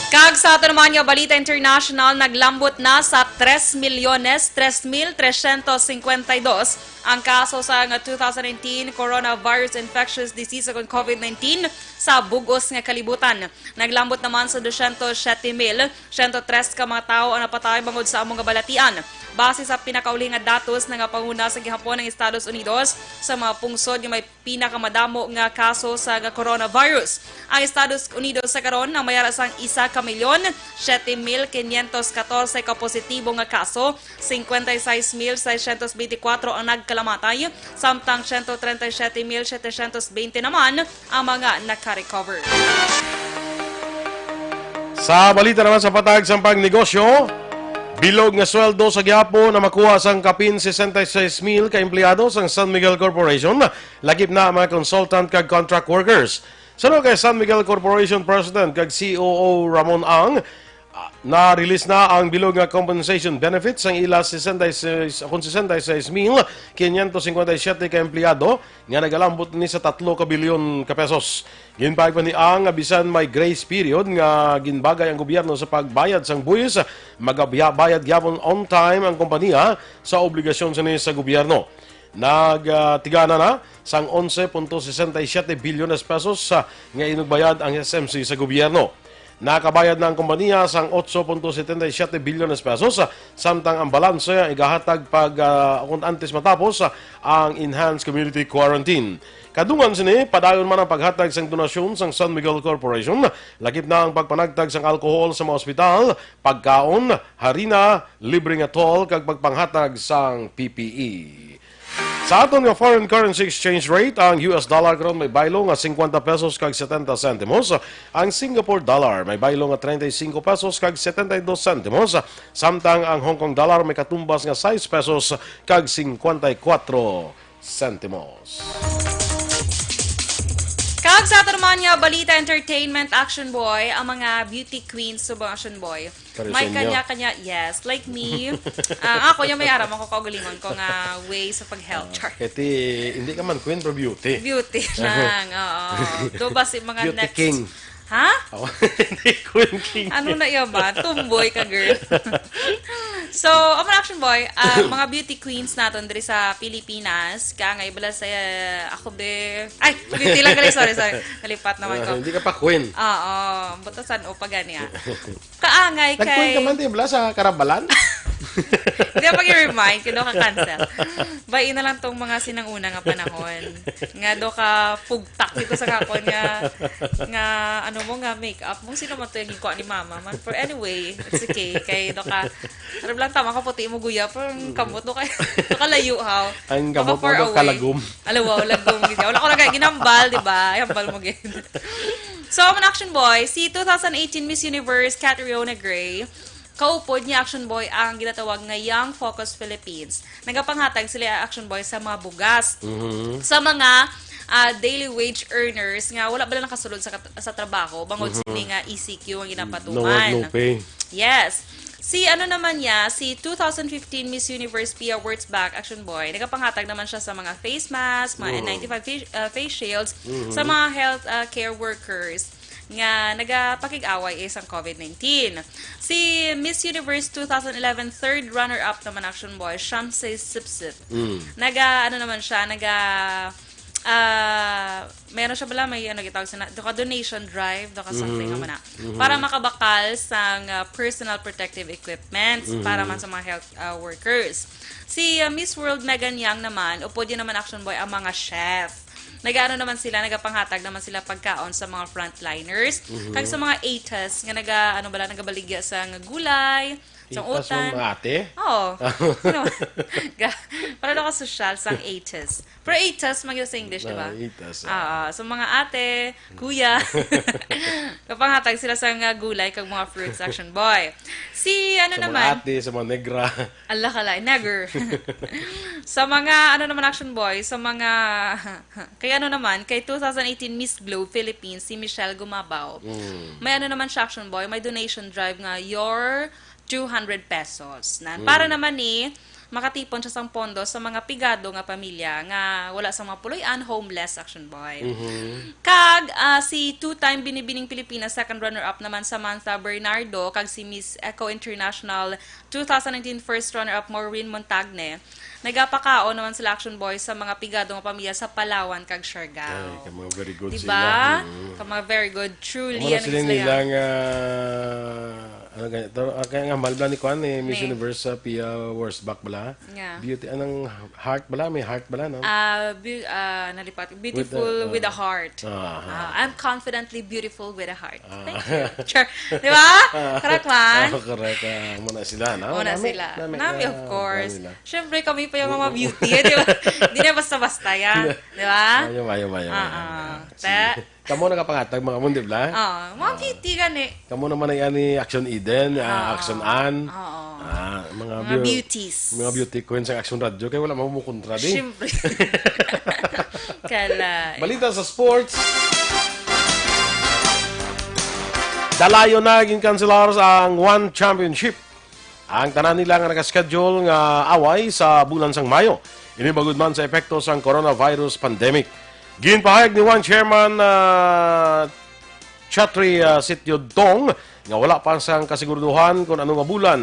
Kag sa ato naman nga balita international, naglambot na sa tres milyones tres mil trescientos cincuenta y dos ang kaso sa nga two thousand nineteen coronavirus infectious disease o kon COVID nineteen sa bug-os nga kalibutan. Naglambot naman sa dosyentos siyete mil siyento tres ka mga tawo ang napatay bangod sa amo nga balatian. Base sa pinakauli nga datos, nagapanguna sa gihapon ang Estados Unidos sa mga pungsod nga may pinakamadamo nga kaso sa nga coronavirus. Ang Estados Unidos sa karon ang may ara sang isa ka milyon, siyete mil quinientos catorce ka positibo nga kaso, cincuenta y seis mil seiscientos veinticuatro ang nagkalamatay, samtang ciento treinta y siete mil setecientos veinte naman ang mga naka-recover. Sa balita naman sa patag sang pagnegosyo, bilog nga sweldo sa gihapon na makuha sang kapin sesenta y seis mil ka empleyado sang San Miguel Corporation, lakip na ang mga consultant kag contract workers. Suno kay San Miguel Corporation President kag C O O Ramon Ang, ah, na-release na ang bilog nga compensation benefits sang ila sesenta y seis, kon sesenta y seis mil quinientos cincuenta y siete ka empleyado nga nagalambot ni sa tatlo ka bilyon ka pesos. Ginpahayag pa ni Ang nga bisan may grace period nga ginbagay ang gobyerno sa pagbayad sang buhis, magabayad gyapon on time ang kompanya sa obligasyon sini sa gobyerno. Nagtigana na sang onse punto sesenta y siete bilyones pesos, ah, nga inugbayad ang S M C sa gobyerno. Nakabayad na ang kompanya sang otso punto setenta y siete bilyones pesos, ah, samtang ang balanse ang igahatag pag, ah, kon antes matapos, ah, ang enhanced community quarantine. Kadungan sini, padayon man ang paghatag sang donasyon sang San Miguel Corporation, lakip na ang pagpanagtag sang alcohol sa mga ospital, pagkaon, harina, libre nga toll, kag pagpanghatag sang P P E. Sa aton nga foreign currency exchange rate, ang U S dollar karon may baylo nga singkwenta pesos kag setenta sentimos, ang Singapore dollar may baylo nga treinta y cinco pesos kag setenta y dos sentimos, samtang ang Hong Kong dollar may katumbas nga sais pesos kag singkwenta y kuwatro sentimos. Kag sa ato naman nga balita, entertainment, Action Boy, ang mga beauty queens subong, Action Boy. Pareho may sa inyo. Kanya-kanya, yes. Like me, ah, ako yung may aram ako kaugalingon ko nga way sa pag-health Ah, chart. Kaya ti, hindi ka man queen, pero beauty. Beauty lang, oo. Do ba si mga Beauty next king. Ha? Oh, hindi queen king. Ano na iya ba? Tomboy ka, girl. So, amo na, Action Boy, ah, mga beauty queens naton diri sa Pilipinas, ka nga ibala sa, ah, ako be, ay, beauty lang gali, sorry, sorry. Nalipat naman ko. Ah, hindi ka pa queen. Oo, buta san o pa gani, ah. Kaangay kay Nag-queen ka man, di ba, sa Karabalan? Hindi, pag i-remind, kay do ka cancel. Bayi na lang tong mga sinang una nga panahon. Nga do ka pugtak dito sa kakon nga, nga ano mo nga makeup mo. Sino man to yung kuha ni mama man? Pero anyway, it's okay. Kay do ka, ano lang, tama ka, puti mo guya, pero ang kamot do ka, do ka layo, haw. Ang Do ka kamot mo far do away. Kalagom. Alawaw, lagom, gid. Wala ko na kaya ginambal, di ba? Ay, hambal mo, gid. So, ang Action Boy, si two thousand eighteen Miss Universe Catriona Gray, kaupod ni Action Boy ang ginatawag nga Young Focus Philippines. Nagapanghatag sila, Action Boy, sa mga bugas. Mhm. Sa mga, ah, daily wage earners nga wala bala nakasulod sa kat-, sa trabaho, bangod Mhm. sini nga E C Q ang ginapatuman. No work, no pay. Yes. Si ano naman niya, si two thousand fifteen Miss Universe Pia Wurtzbach, Action Boy, nagapanghatag naman siya sa mga face mask, mga Mm. N ninety-five face, uh, face shields, Mm-hmm. sa mga health, uh, care workers nga nagapakig-away, eh, sang COVID nineteen. Si Miss Universe two thousand eleven third runner-up naman, Action Boy, Shamse Sipsip. Mm. Naga, ano naman siya, naga, ah, meron siya bala, may ano, gitawag sa na, do ka donation drive, do ka something Mhm. naman na. Mhm. Para makabakal sang, ah, personal protective equipments para Mhm. man sa mga health, ah, workers. Si, ah, Miss World Megan Young naman, o pwede naman, Action Boy, ang mga chef. Nag-ano naman sila, nagapanghatag naman sila pagkaon sa mga frontliners, Mhm. kag sa mga ATES nga naga, ano bala, nagabaligya sa nga gulay, sa Itas utan. Mga ate? Oo. Sino? Ga-, para daw ka sosyal sang ATES. Pero ATES, mag sa English, di ba? Ah, ATES, ah. Ah, so mga ate, kuya, kapanghatag sila sa nga gulay kag mga fruits, Action Boy. Si, ano Sa mga naman? Ate, sa mga negra. Ala ka lang, negra. Sa mga, ano naman, Action Boy, sa mga, kay ano naman, kay two thousand eighteen Miss Globe Philippines, si Michelle Gumabao. Mm. May ano naman siya, Action Boy, may donation drive nga your two hundred pesos. Na, Mm. para naman ni makatipon siya sang pondo sa mga pigado nga pamilya nga wala sa mga puloy-an, homeless, Action Boy. Mhm. Kag, ah, si two-time Binibining Pilipinas second runner-up naman, Samantha Bernardo, kag si Miss Eco International two thousand nineteen first runner-up, Maureen Montagne, nagapakaon naman sila, Action Boy, sa mga pigado nga pamilya sa Palawan kag Siargao. Ay, ka mga very good Di sila. Ba? Mm. Ka mga very good, truly, Amo na ano sila sila nilang, nga ah, ano ganito? Ah, kaya nga, mahal bala ni Kwan, eh, Miss Ni. Universe, ah, Pia Wurzbach bala. Nga. Beauty, anong heart bala? May heart bala, no? Ah, beau-, ah, nalipat. With a, Beautiful with a ah, heart. Ah, ah. Ah, I'm confidently beautiful with a heart. Ah. Thank you. Char. Di ba? Correct man? Oh, correct. Ah, muna sila, no? Muna Nami, sila. Nami, Nami, of ah, course. Nami na. Siyempre, kami pa yung mga beauty, eh, di ba? Hindi na basta-basta yan. Di ba? Ayaw, ayaw, ayaw, Ah, ayaw, ah. ayaw. Ta- Sige. Kamo nagapangatag, mga mundi, bla? Oo, mga Ah. beauty gani. Kamo naman ay ani Action Eden, ah, Oo. Action Ann. Oo. Ah, mga Mga beau-, beauties. mga beauty queens sa Action Radio, kaya wala mo kontra di. Siyempre. Kalay. Balita sa sports. Dalayo na ginkanselar ang One Championship. Ang tanan nila nga naka-schedule nga away sa bulan sang Mayo, ini bangod man sa epekto sang coronavirus pandemic. Ginpahayag ni One Chairman, ah, Chatri, ah, Sitio Dong nga wala pa sang kasiguraduhan kung ano nga bulan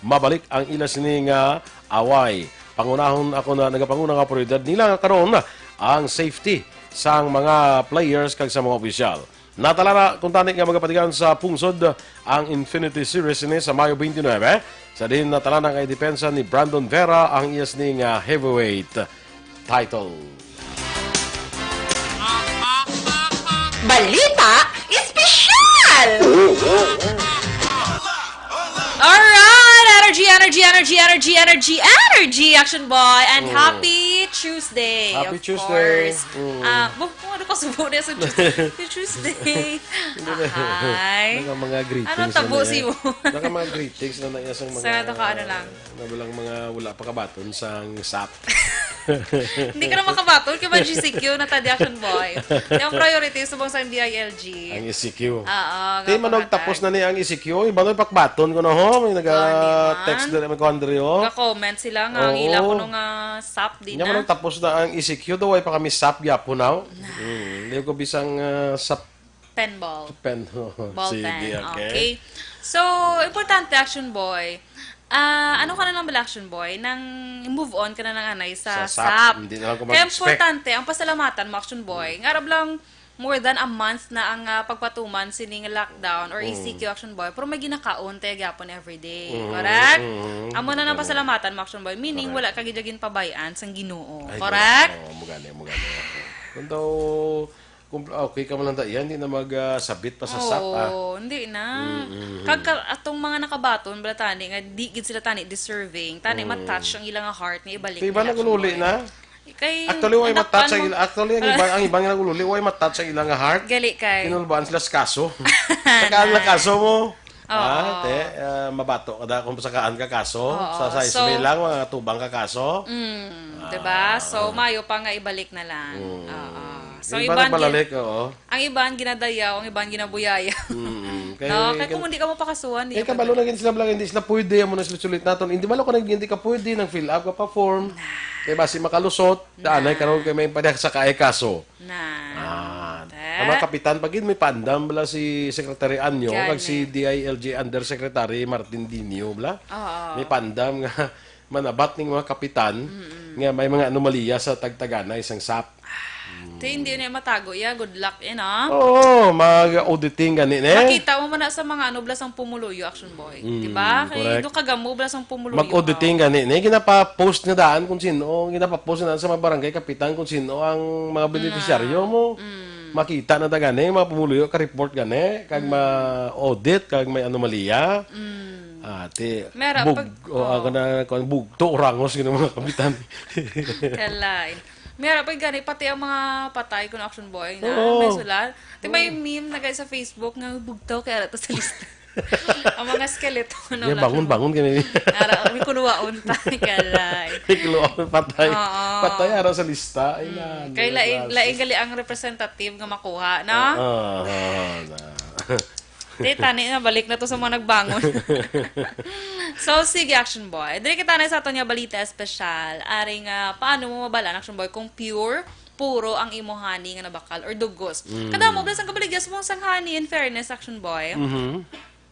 mabalik ang ila sini nga away. Pangunahon ako na nagapanguna nga prioridad nila nga karon ang safety sang mga players kag sa mga opisyal. Natala na kuntani nga magapatigan sa pungsod ang Infinity Series sini sa Mayo twenty-nine, sa diin natala na kay depensa ni Brandon Vera ang iya sini nga heavyweight title. Balita Espesyal! Alright! Energy, energy, energy, energy, energy, energy, Action Boy! And Mm. happy Tuesday, Happy of Tuesday. course. Mm. Ah, bu-, ano ka subo na sa Tuesday? Happy Tuesday. Hindi na. Ay. Naka mga greetings Ano, tabo na na siya. Naka mga greetings na na iya sa mga Sa naka ano lang. na walang mga wala pa kabaton sang sap. Hindi ka na makabaton kay ba G C Q na ta di Action Boy. Yung priority subong sa D I L G. Ang E C Q. Oo, nga Di man pangatan. Tapos na ni ang E C Q. Iba na pakbaton ko na ho. May naga-text Gani man. Dili, may kuwan diri, oh. Ga-comment sila nga ang Oo. ila kuno nga sap di Nya na. Man tapos na ang E C Q. Daw ay pa kami sap gyapon now. Hmm, hindi ko bisang, ah, sap Pen ball. Pen, oh. Ball Sige, pen. Okay. Okay. So, importante, Action Boy. Ah, ano ka na lang bala, Action Boy? Nang move on ka na ng anay sa Sa sap. sap. Hindi na lang ko Kaya mag-expect. Importante, ang pasalamatan mo, Action Boy. Nga arab lang, more than a month na ang, ah, pagpatuman sining lockdown or Mm. E C Q, Action Boy, pero may ginakaon tayo gyapon everyday. Mm, Correct? mm, Amo na nang correct. Pasalamatan mo, Action Boy. Meaning, Correct. Wala ka gid ginpabayan sang Ginoo. Ay, Correct? Correct. Oo, mugani, mugani. Kung daw, kung okay ka man lang da, yan, di na mag, ah, sabit pa sa sap, ah. Oo, hindi na. Mm, mm, mm. Kag ka-, atong mga nakabaton, bala tani, nga di gid sila tani deserving, tani Mm. ma-touch ang ilang heart, nga ibalik Di ba nila, nagululi Action Boy. Na? Kay Actually, way natapkan matouch ang mo. Ila-, actually, ang iba, ang iba nga nagululi, way matouch ang ilang heart. Gali kay Kinulbaan sila sa kaso. Tagaan na kaso mo. Oo. Ah, te, ah, mabato ka da kung sakaan ka kaso. Oo. Sa size So, may lang, mga tubang ka kaso. Mm, Ah. diba? So, mayo pa nga ibalik na lang. Mm. Oo. So, Yung iba iban gin-, nagbalik, oo. ang iban ginadayaw, ang iban ginabuyayaw. Mm, kay No, kay kung hindi ka mo pakasuhan, di Kay ka kabalo pwede. Na gid sila, bala, hindi sila pwede, amo na sila sulit naton. Hindi man ako nag-, hindi ka pwede, nang fill up ka pa form. Kay basi makalusot, Nah. Anay karon kay may padyak sa kaay kaso. Nah. Ah, Te. Ang mga kapitan pa gid, may paandam bala si Secretary Anyo, Gani. Kag si D I L G Undersecretary Martin Dinio, bala. Oo. May paandam nga manabat ning mga kapitan. Mm-mm. nga may mga anomalya sa tagtaganay sang sap. Ti, hindi na matago iya. Good luck, eh, no? Oo, mag-auditing gani, ne? Makita mo man na sa mga ano, bala sang pumuluyo, Action Boy. Mm, di ba? Kay correct. Doon kagamo, bala sang pumuluyo. Mag-auditing gani, ne? Ginapa-post nga daan kung sino, ginapa-post nga daan sa mga barangay kapitan kung sino ang mga beneficiaryo mo. Mm. Makita na da gani, mga pumuluyo, ka-report gani, kag ma-audit, kag may anomalya. Mm. Ah, ti, Mera, bug-, pag, o, oh. Ako na, kuwan, bugto, urangos, gini mga kapitan. Kalain. Mera, pag gani, pati ang mga patay, kung Action Boy na, Oo. May sulat. Ti, may Oo. Meme na, guys, sa Facebook nga bugtaw kay ara to sa lista. Ang mga skeleton, no, Yeah, bangon, Action Boy. Bangon kami. Ara, may kuluwaon ta, kalain. May kuluwaon, patay. Oo. Patay, ara sa lista. Ay, Mm. na, Kay na, lain, na, lain gali ang representative nga makuha, no? Oo, oo, na. Ti, tani na, balik na to sa mga nagbangon. So, sige, Action Boy. Diri kita na sa aton nga balita espesyal. Ari nga, paano mo mabalaan, Action Boy, kung pure, puro ang imo honey nga nabakal or dugos? Mm. Kadamo, bala sang kabaligya sa sang honey, in fairness, Action Boy. Mhm.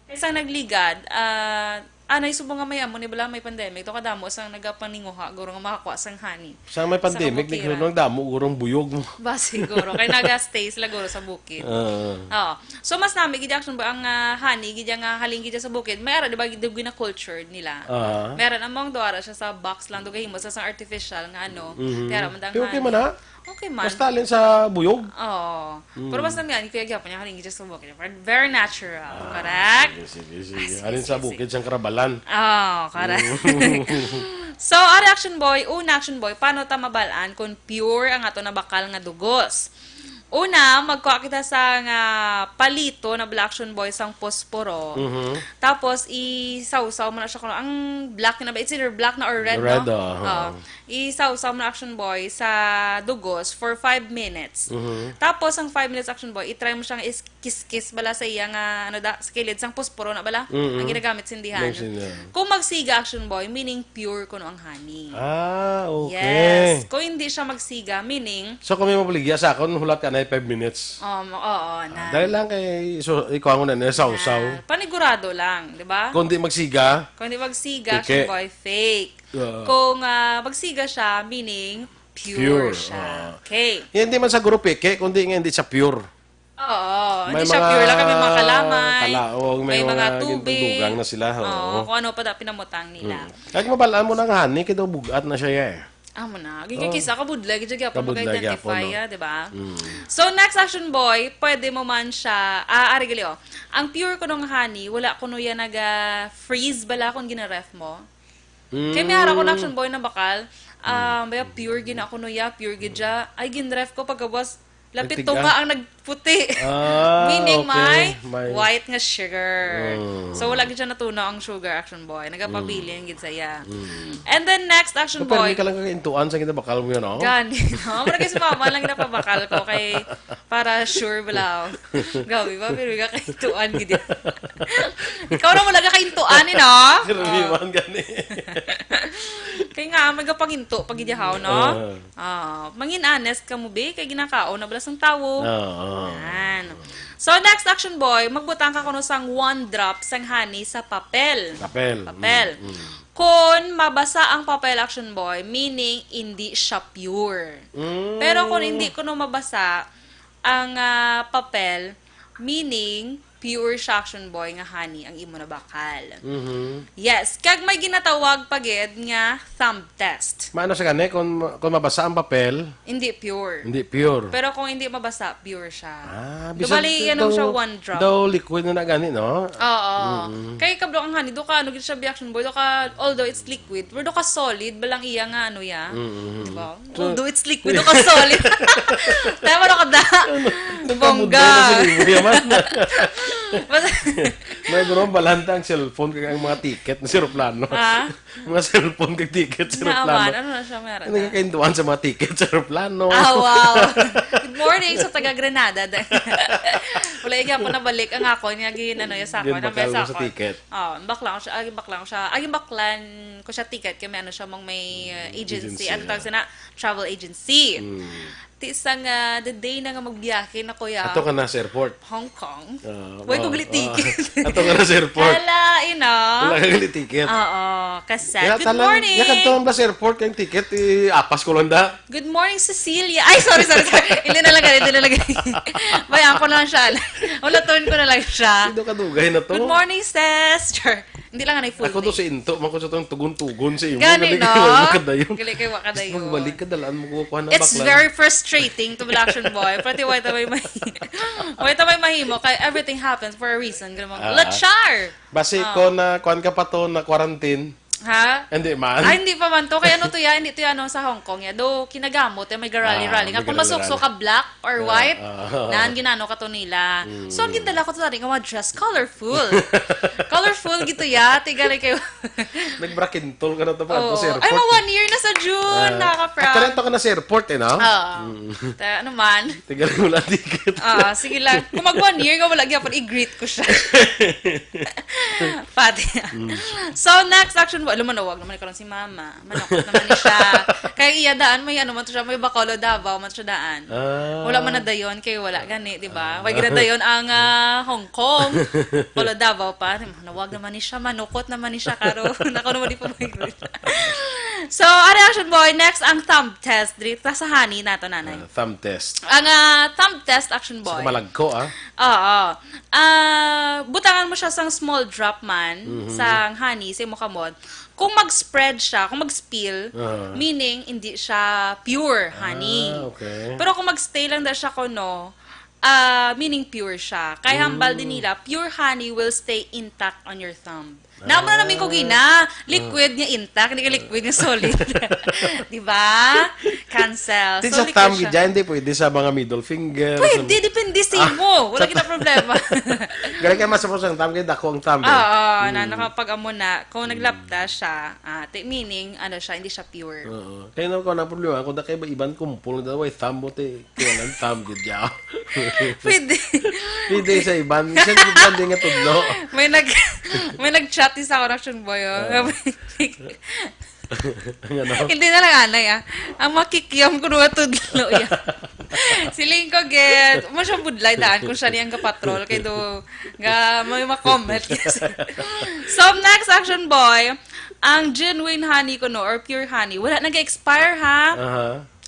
Kay sang nagligad, ah, anay subong nga may amo ni bala may pandemic, to kadamo sang nagapaninguha, guro nga makakuha sang honey. Sa may Sa pandemic, kabukira. Nagdamo gurong buyog mo. Ba, siguro. Kay naga-stay sila guro sa bukid. Ah. Oo. So, mas nami gid, Action Boy, ang, ah, honey, gid nga halin gid sa bukid. May ara, di ba, gid na cultured nila. Ah. Meron among do ara siya sa box lang, do gahimo sa sang artificial nga ano. Mhm. Ti ara man dang Pero okay honey. Man, ha? Okay man. Basta alin sa buyog? Oo. Mm. Pero basta nga, ni Kuya Gyapo niya, halin gid sa bukid. Very natural, Ah, correct? Sige, sige, sige. Ah, sige, Alin sa sige, bukid, sige. Sang karabalan. Oh, correct. Mm. So, ari, Action Boy, una, Action Boy, paano ta mabalaan kung pure ang ato nabakal nga dugos? Una, magkuha kita sa nga palito na bala, Action Boy, sang posporo. Mhm. Tapos, isawsaw mo na siya kung ang black na ba? It's either black na or red, Red, no? Oh. Oo. Isawsaw mo na, Action Boy, sa dugos for five minutes. Mhm. Tapos, ang five minutes, Action Boy, i-try mo siyang is-, kiskis bala sa iya nga, ano da, sa kilid sang posporo na bala, Mm-mm. Ang ginagamit sindihan. Nang sindihan. Kung magsiga, Action Boy, meaning pure kuno ang honey. Ah, okay. Yes. Kung hindi siya magsiga, meaning So, kung may mabaligya sa akon, hulat ka na five minutes. Um, oo, Ah, na. Dali lang kay, so, ikuha ko na niya, sawsaw. Na. Panigurado lang, di ba? Kung di magsiga, Kung di magsiga, Peke. Action Boy, fake. Oo. Kung, ah, magsiga siya, meaning pure Pure, siya. Oo. Okay. Hindi man sa guro peke, kundi nga hindi siya pure. Oo, May hindi siya mga pure lang. Kay may mga kalamay, kalaog, may may mga mga tubig. Gindudugang na sila, Oo, oo. Kung ano pa da pinamutang nila. Mm. Kaya mabalaan mo na nga, honey, kay daw bugat na siya, eh. Amo na. Gigi Oh. Kisa kabudlay, gigi gyapon Kabudlay maka-identify, gyapon, no? Ah, di ba? Mm. So, next, Action Boy, pwede mo man siya, ah, ari gali, oh. Ang pure kuno nga honey, wala kuno yan naga-freeze bala kung gina-ref mo. Kay may ara ko na, Mm. Action Boy, na bakal, Mm. Ah, baya pure gina kuno ya, pure gid ya. Ay, gin-ref ko pagkabuas, lapit Nagtiga? Tunga ang nagputi. Ah, Meaning okay. may May white nga sugar. Mm. So, wala gid siya natunaw ang sugar, Action Boy. Nagapabilin Mm. gid sa iya. Mm. And then next, Action Pero Boy. Permi ka lang kakaintuan sa ginabakal mo yun, oh? Gani, no? Mura kay si mama lang napabakal ko kay para sure bala. Grabe ba? Pero kakaintuan gid. Ikaw na mo lang kakaintuan, eh, no? Grabe Oh. man gani. Kay nga, magapanginto pag gid yahaw, no? Ah. Ah, mangin honest ka mo, be, kay ginakaon na bala sang tawo. Ah, ah. Yan. So, next, Action Boy, magbutang ka kuno sang one drop sang honey sa papel. Papel. Papel. Mm, mm. Kung mabasa ang papel, Action Boy, meaning hindi siya pure. Mm. Pero kung hindi kuno mabasa ang, ah, papel, meaning pure siya, Action Boy, nga honey ang imo nabakal. Mhm. Yes, kag may ginatawag pa gid nga thumb test. Maano sa gani kung, kung mabasa ang papel? Hindi pure. Hindi pure. Pero kung hindi mabasa, pure siya. Ah, Di bisan bali, daw, yan ang siya, one drop. Daw liquid na na gani, no? Oo. Mm. Kay kablo ang honey, do ka, ano gid siya, Action Boy, do ka, although it's liquid, pero do ka solid, balang iya nga, ano ya. Mm, mm, mm. Di ba? So, although it's liquid, do ka solid. Tama na ka da. Bongga. Nagkabudlay na sa libo, yaman. Mas- May guro, balanta ang cellphone kag ang mga ticket na sa eroplano. Ah? Mga cellphone kag ticket sa Nga, eroplano. Man. Ano na siya, meron Ano na? Kakaintuan sa mga ticket sa eroplano? Ah, wow. Good morning sa taga Grenada. Wala, iya po nabalik ang ako. Niya gin, ano, yung sa ako. Gin Nang bakal sa mo sa ako. Ticket. Oh, bakla ko siya. Agin bakla ko siya. Agin baklan ko siya ticket. Kaya may ano siya, mong may, uh, agency. Agency, Ano tawag yeah. Sina? Travel agency. Mm. Ti sang, ah, the day na nga magbiyahe na, kuya. Ato ka na sa airport. Hong Kong. Ah, Way ko oh, gali ah. Ticket. Ato ka na sa airport. Hala, ina. Wala Ang ticket. Oo, kasal. Good morning. Kaya kadto ang bus airport, kay ticket, i-apas ko lang da. Good morning, Cecilia. Ay, sorry, sorry, sorry. Hindi na lang, hindi na lang. Bayaan ko na lang siya. Ulaton ko na lang siya. Sino kadugay na to? Good morning, sis. Char. Hindi lang na full Ako to name. Si Into, man ko sa tong tugon-tugon sa imo. Gani, Galing no? Kayo, wala ka dayon. Galing kayo, wala ka dayon. Gusto mo balik ka, dalaan mo ko, kuha na It's bakla. Very frustrating to be action boy. Pati wala may mahi-, wala may mahimo. Kaya everything happens for a reason. Ganun mo. Ah. Lachar! Basi Ah. ko na, kuan ka pa to, na quarantine. Ha? Hindi man. Ay, hindi pa man to. Kaya ano to ya? Hindi to ya, ano, sa Hong Kong ya. Do, kinagamot ya, may garali-rali. Ah, Nga may kung masukso garali-rali. Ka black or Ah, white, ah, ah. Naan ginano ka to nila. Mm. So, ang gindala ko to tani nga mga dress, colorful. Colorful gito ya. Tiga rin kayo. Nagbrakintol ka na to pa Oh. Airport. Ay, ma, one year na sa June. Ah. Nakaka-prank. Actually, ito ka na sa airport eh, no? Oo. Mm. Ta-, ano man? Tiga rin wala ticket. Ah, sige lang. Kung mag one year nga wala gyapon, i-greet ko siya. Pati. Mm. So, next action, wala man, wag naman ikaw lang si mama. Manukot naman ni siya. Kay iya daan, may ano man to siya, may Bacolod, Davao man siya daan. Ah. Wala man na dayon, kay wala gani, di ba? Ah. Wag na dayon ang, ah, Hong Kong. Bacolod, Davao pa. Nawag naman ni siya, manukot naman ni siya, karon. Ako naman di pa may So, ano action boy, next ang thumb test. Diri ta sa honey nato, nanay. Ah, thumb test. Ang, ah, thumb test, action boy. Sa malagko, ah. Oo. Ah, butangan mo siya sang small drop man, Mhm. Sang honey, sa imo kamot. Kung mag-spread siya, kung mag-spill, Ah. meaning hindi siya pure honey. Ah, okay. Pero kung mag-stay lang da siya kuno, ah, meaning pure siya. Kay hambal din Mm. nila, pure honey will stay intact on your thumb. Namo na namin ko Ah. gina, liquid nga intact, hindi ka liquid nga solid. Di ba? Cancel. Di So, sa liquid thumb siya. Gid, hindi pwede sa mga middle finger, Pwede, sa depende sa Ah. imo. Wala kita problema. Galing kay mas sa thumb, kay dako ang thumb, eh. Oo, na Mm. nakapag-amo na. Kung Mm. naglapta siya, ah, ti-, meaning, ano siya, hindi siya pure. Oo. Kaya na ko na problema, kung da kay ba iban kumpol, da way thumb mo, ti, kaya lang thumb, gid ya. Pwede. Pwede sa iban. Siya, gid lang din nga tudlo. May nag-, may nag-chat sa ako, action boy, oh. Ah. Ang ano? Hindi na lang anay, ah. Ang makikiam ko nga tudlo, ya. Siling ko, get. Mo siya budlay daan kung siya niyang kapatrol. Kay do, nga, may ma-comment. So, next action, boy, ang genuine honey kuno or pure honey, wala nag-expire, ha? Aha.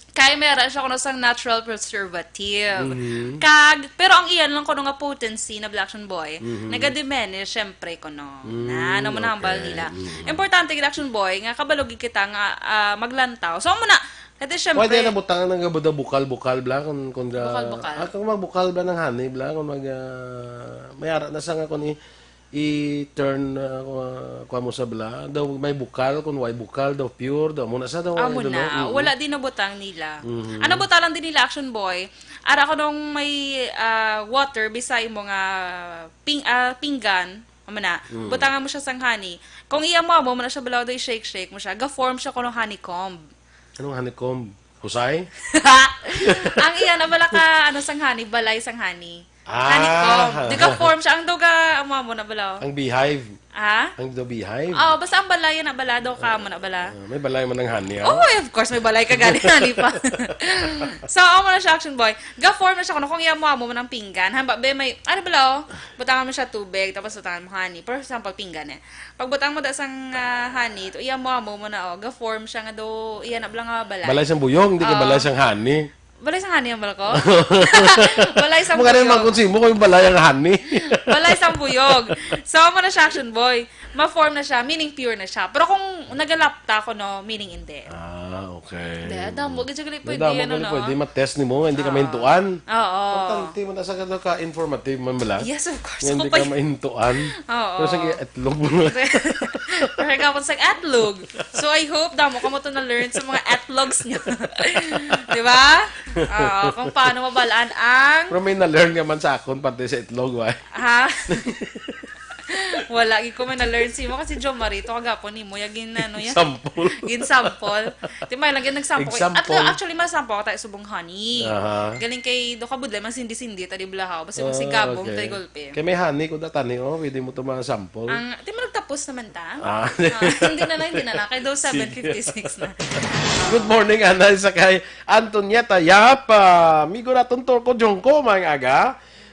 Kay may ara siya kuno sang natural preservative. Mhm. Kag, pero ang iyan lang kuno nga potency na Black Action Boy, Mhm. naga-diminish, syempre, kuno. Mm, Na, ano mo na hambal okay. nila. Mhm. Importante, gid, Action Boy, nga kabalo gid kita nga, ah, maglantaw. So, amo na, kati, syempre, Pwede na butang nga buda bukal-bukal, bla, kung, kung ga-, Bukal-bukal. Ah, kung magbukal, bla, ng honey, bla, kung mag, ah, may ara na sa nga, kung i-, i-turn, ah, kuha, kuha mo sa bla, daw may bukal, kung way bukal, daw pure, daw mo na sa, daw, Amo I don't na, know. Mm. wala din nabutang nila. Mhm. Ano butang lang din nila, Action Boy? Ara ko nung may, ah, water, bisay mo nga ping-, ah, pinggan, amo na, Mm. butangan mo siya sang honey. Kung iya mo, amo mo na siya balaw, daw i-shake-shake mo siya, ga-form siya kuno honeycomb. Anong honeycomb? Husay? Ang iya na bala ka, ano, sang honey, balay sang honey. Ah. Honeycomb. Di ka form siya. Ang daw ga, amo mo na bala. Ang beehive. Ha? Ang daw beehive. Oh, basta ang balay na bala, daw ka mo na bala. Ah, may balay man ang honey, ah. Oh, of course, may balay ka gani, honey pa. So, amo na siya, Action Boy. Ga-form na siya kuno kung iya mo, amo man ang pinggan. Hamba, be, may, ano bala, oh? Butangan mo siya tubig, tapos butangan mo honey. For example, pinggan eh. Pagbutang mo da sang, ah, honey, to iya mo, amo mo na, oh, ga-form siya nga do, iya na bala nga balay. Balay sang buyog, hindi kay Oo. balay sang honey. Balay sang honey ang balay ko? Balay sang Mga rin buyog. Magkunsi mo kung balay ang honey. Balay sang buyog. So, amo na siya, Action Boy. Ma-form na siya, meaning pure na siya. Pero kung nagalapta ko, no, meaning hindi. Ah, okay. Hindi, damo, gid siya gali pwede, Damo ano, gali no? pwede, ma-test ni mo, hindi ka Ah. mahintuan. Oo. Importante mo na sa ka, ka-informative man bala. Yes, of course. Nga hindi Ako pa ka y- mahintuan. Oo. Pero sa itlog. Pero ka po sa itlog. So, I hope damo ka mo to na-learn sa mga etlogs niya. Di ba? Oo, kung paano mabalaan ang Pero may na-learn ka man sa akon, pati sa itlog, why? Ha? Wala, gid ko man na-learn si mo kasi Jo Marito, kagapon ni mo, ya gin, ano, ya. Sample. Gin sample. Di may lang, gin nagsample. Example. At actually, masample ka tayo subong honey. Aha. Galing kay, do ka budlay, man sindi-sindi, ta di blahaw. Basta yung Ah, sigabong, okay. tayo gulpi. Kay may honey, kung datani, oh, pwede mo to masample. Ang, di mo nagtapos naman ta? Ah. Ah, hindi na lang, hindi na lang. Kay do Sige. seven fifty-six na. Good morning, Anay, sa kay Antonieta Yap, ah, amigo naton Turco Jongko, mga aga.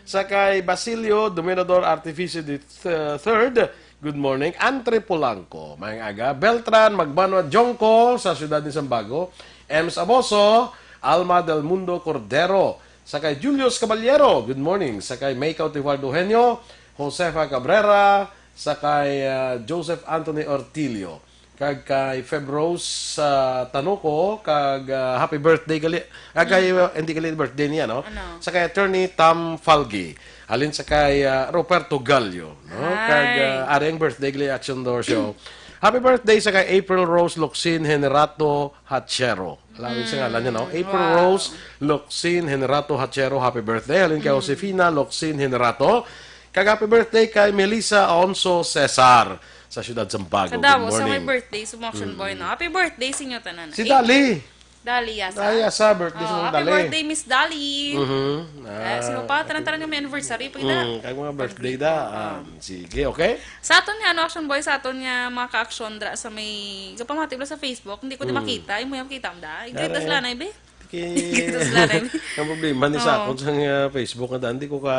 Sa kay Basilio Dominador Artificio the th-, third, Good morning, Antre Polanco. Maayong aga. Beltran Magbanwa Jongko sa siyudad ni Sambago. Ems Aboso, Alma del Mundo Cordero, sa kay Julius Caballero. Good morning. Sa kay May Cautivardo Henyo, Josefa Cabrera, sa kay, ah, Joseph Anthony Ortilio, kag kay Feb Rose sa Tanuco, kag, ah, happy birthday gali. Ah, kay, ah, hindi gali birthday niya, no? Ano? Sa kay Attorney Tam Falgi. Halin sa kay, ah, Roberto Gallo, no? Kag, ah, ari ang birthday gali Action Door Show. Happy birthday sa kay April Rose Luxin Henerato Hachero. Alam sa ngalan niya, no? April Rose Luxin Henerato Hachero, happy birthday. Halin kay Josefina Luxin Henerato. Kag happy birthday kay Melissa Aonso Cesar sa siyudad Sambago. Kadamo sa may birthday sa mga Action Boy, no? Happy birthday sa inyo tanan. Si Dali. Dali, yasa. Dali, yasa, birthday sa mga Dali. Happy birthday, Miss Dali. Mhm. Eh, sino pa? Tanan-tanan nga may anniversary. Pagkita. Mm, kag mga birthday da. Ah, sige, okay? Sa aton nga, ano, Action Boy, sa aton nga mga ka-action dra sa may kapamati mo sa Facebook, hindi ko di makita. Imo yung makita mo da. I-greet us lang, eh, be. Greet us lang, eh, be. Ang problema ni sa akon sa nga Facebook nga daan, di ko ka,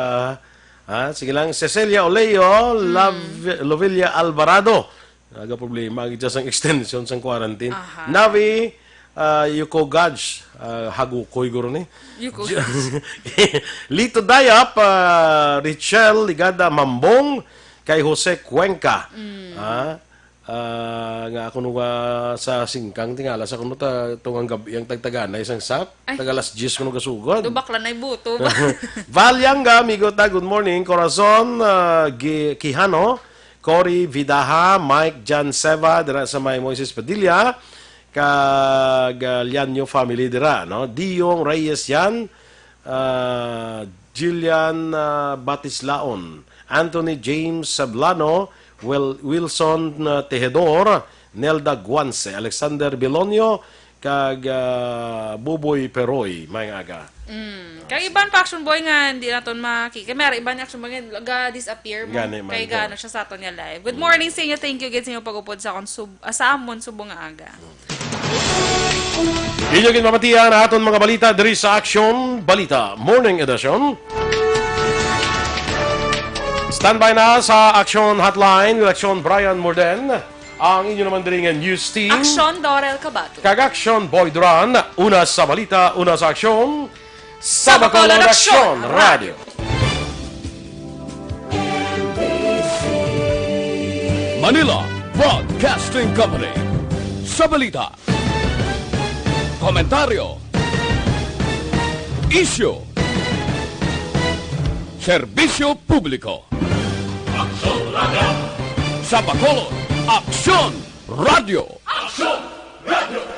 ha? Sige lang, Cecilia Oleo, Love, Lovilla Alvarado. Aga problema, ang ija sang extension sang quarantine. Aha. Navi, ah, Yuko Gaj, ah, Hagukoy guro ni. Yuko Gaj. Lito Dayap, ah, Richel Ligada Mambong, kay Jose Cuenca. Ah, ah, nga ako nung, ah, sa singkang tingala sa kuno ta tungang gabi ang tagtaganay sang sap. Ay. Taga alas diyes kuno gasugod. Tubak lang na ibuto ba? Valyanga, amigo ta, good morning. Corazon, ah, Gi-, Quijano, Cory Vidaha, Mike Jan Seva, dira sa may Moises Padilla, kag, ah, Lianyo family dira, no? Diyong Reyes yan, ah, Jillian, ah, Batislaon, Anthony James Sablano, Wil-, Wilson, ah, Tejedor, Nelda Guanse, Alexander Bilonio, kag, ah, Buboy Peroy, maayong aga. Mm. Kag iban pa, Action Boy, nga hindi naton maki-, kay may iban nga Action Boy nga ga-disappear mo. Gani man. Kay gano siya sa aton nga live. Good morning sa inyo. Thank you again sa inyo pag-upod sa akon sub-, ah, sa amon subong nga aga. Inyo ginpamatian ang aton mga balita diri sa Action Balita Morning Edition. Standby na sa Action Hotline with Action Brian Morden. Ang inyo naman diri nga news team. Action Dorel Cabato. Kag Action Boy Duran. Una sa balita, una sa aksyon. Sa Bacolod, Action Radio. Manila Broadcasting Company. Sa balita, komentaryo, isyu, serbisyo publiko. Action Radio. Sa Bacolod, Action Radio. Action Radio.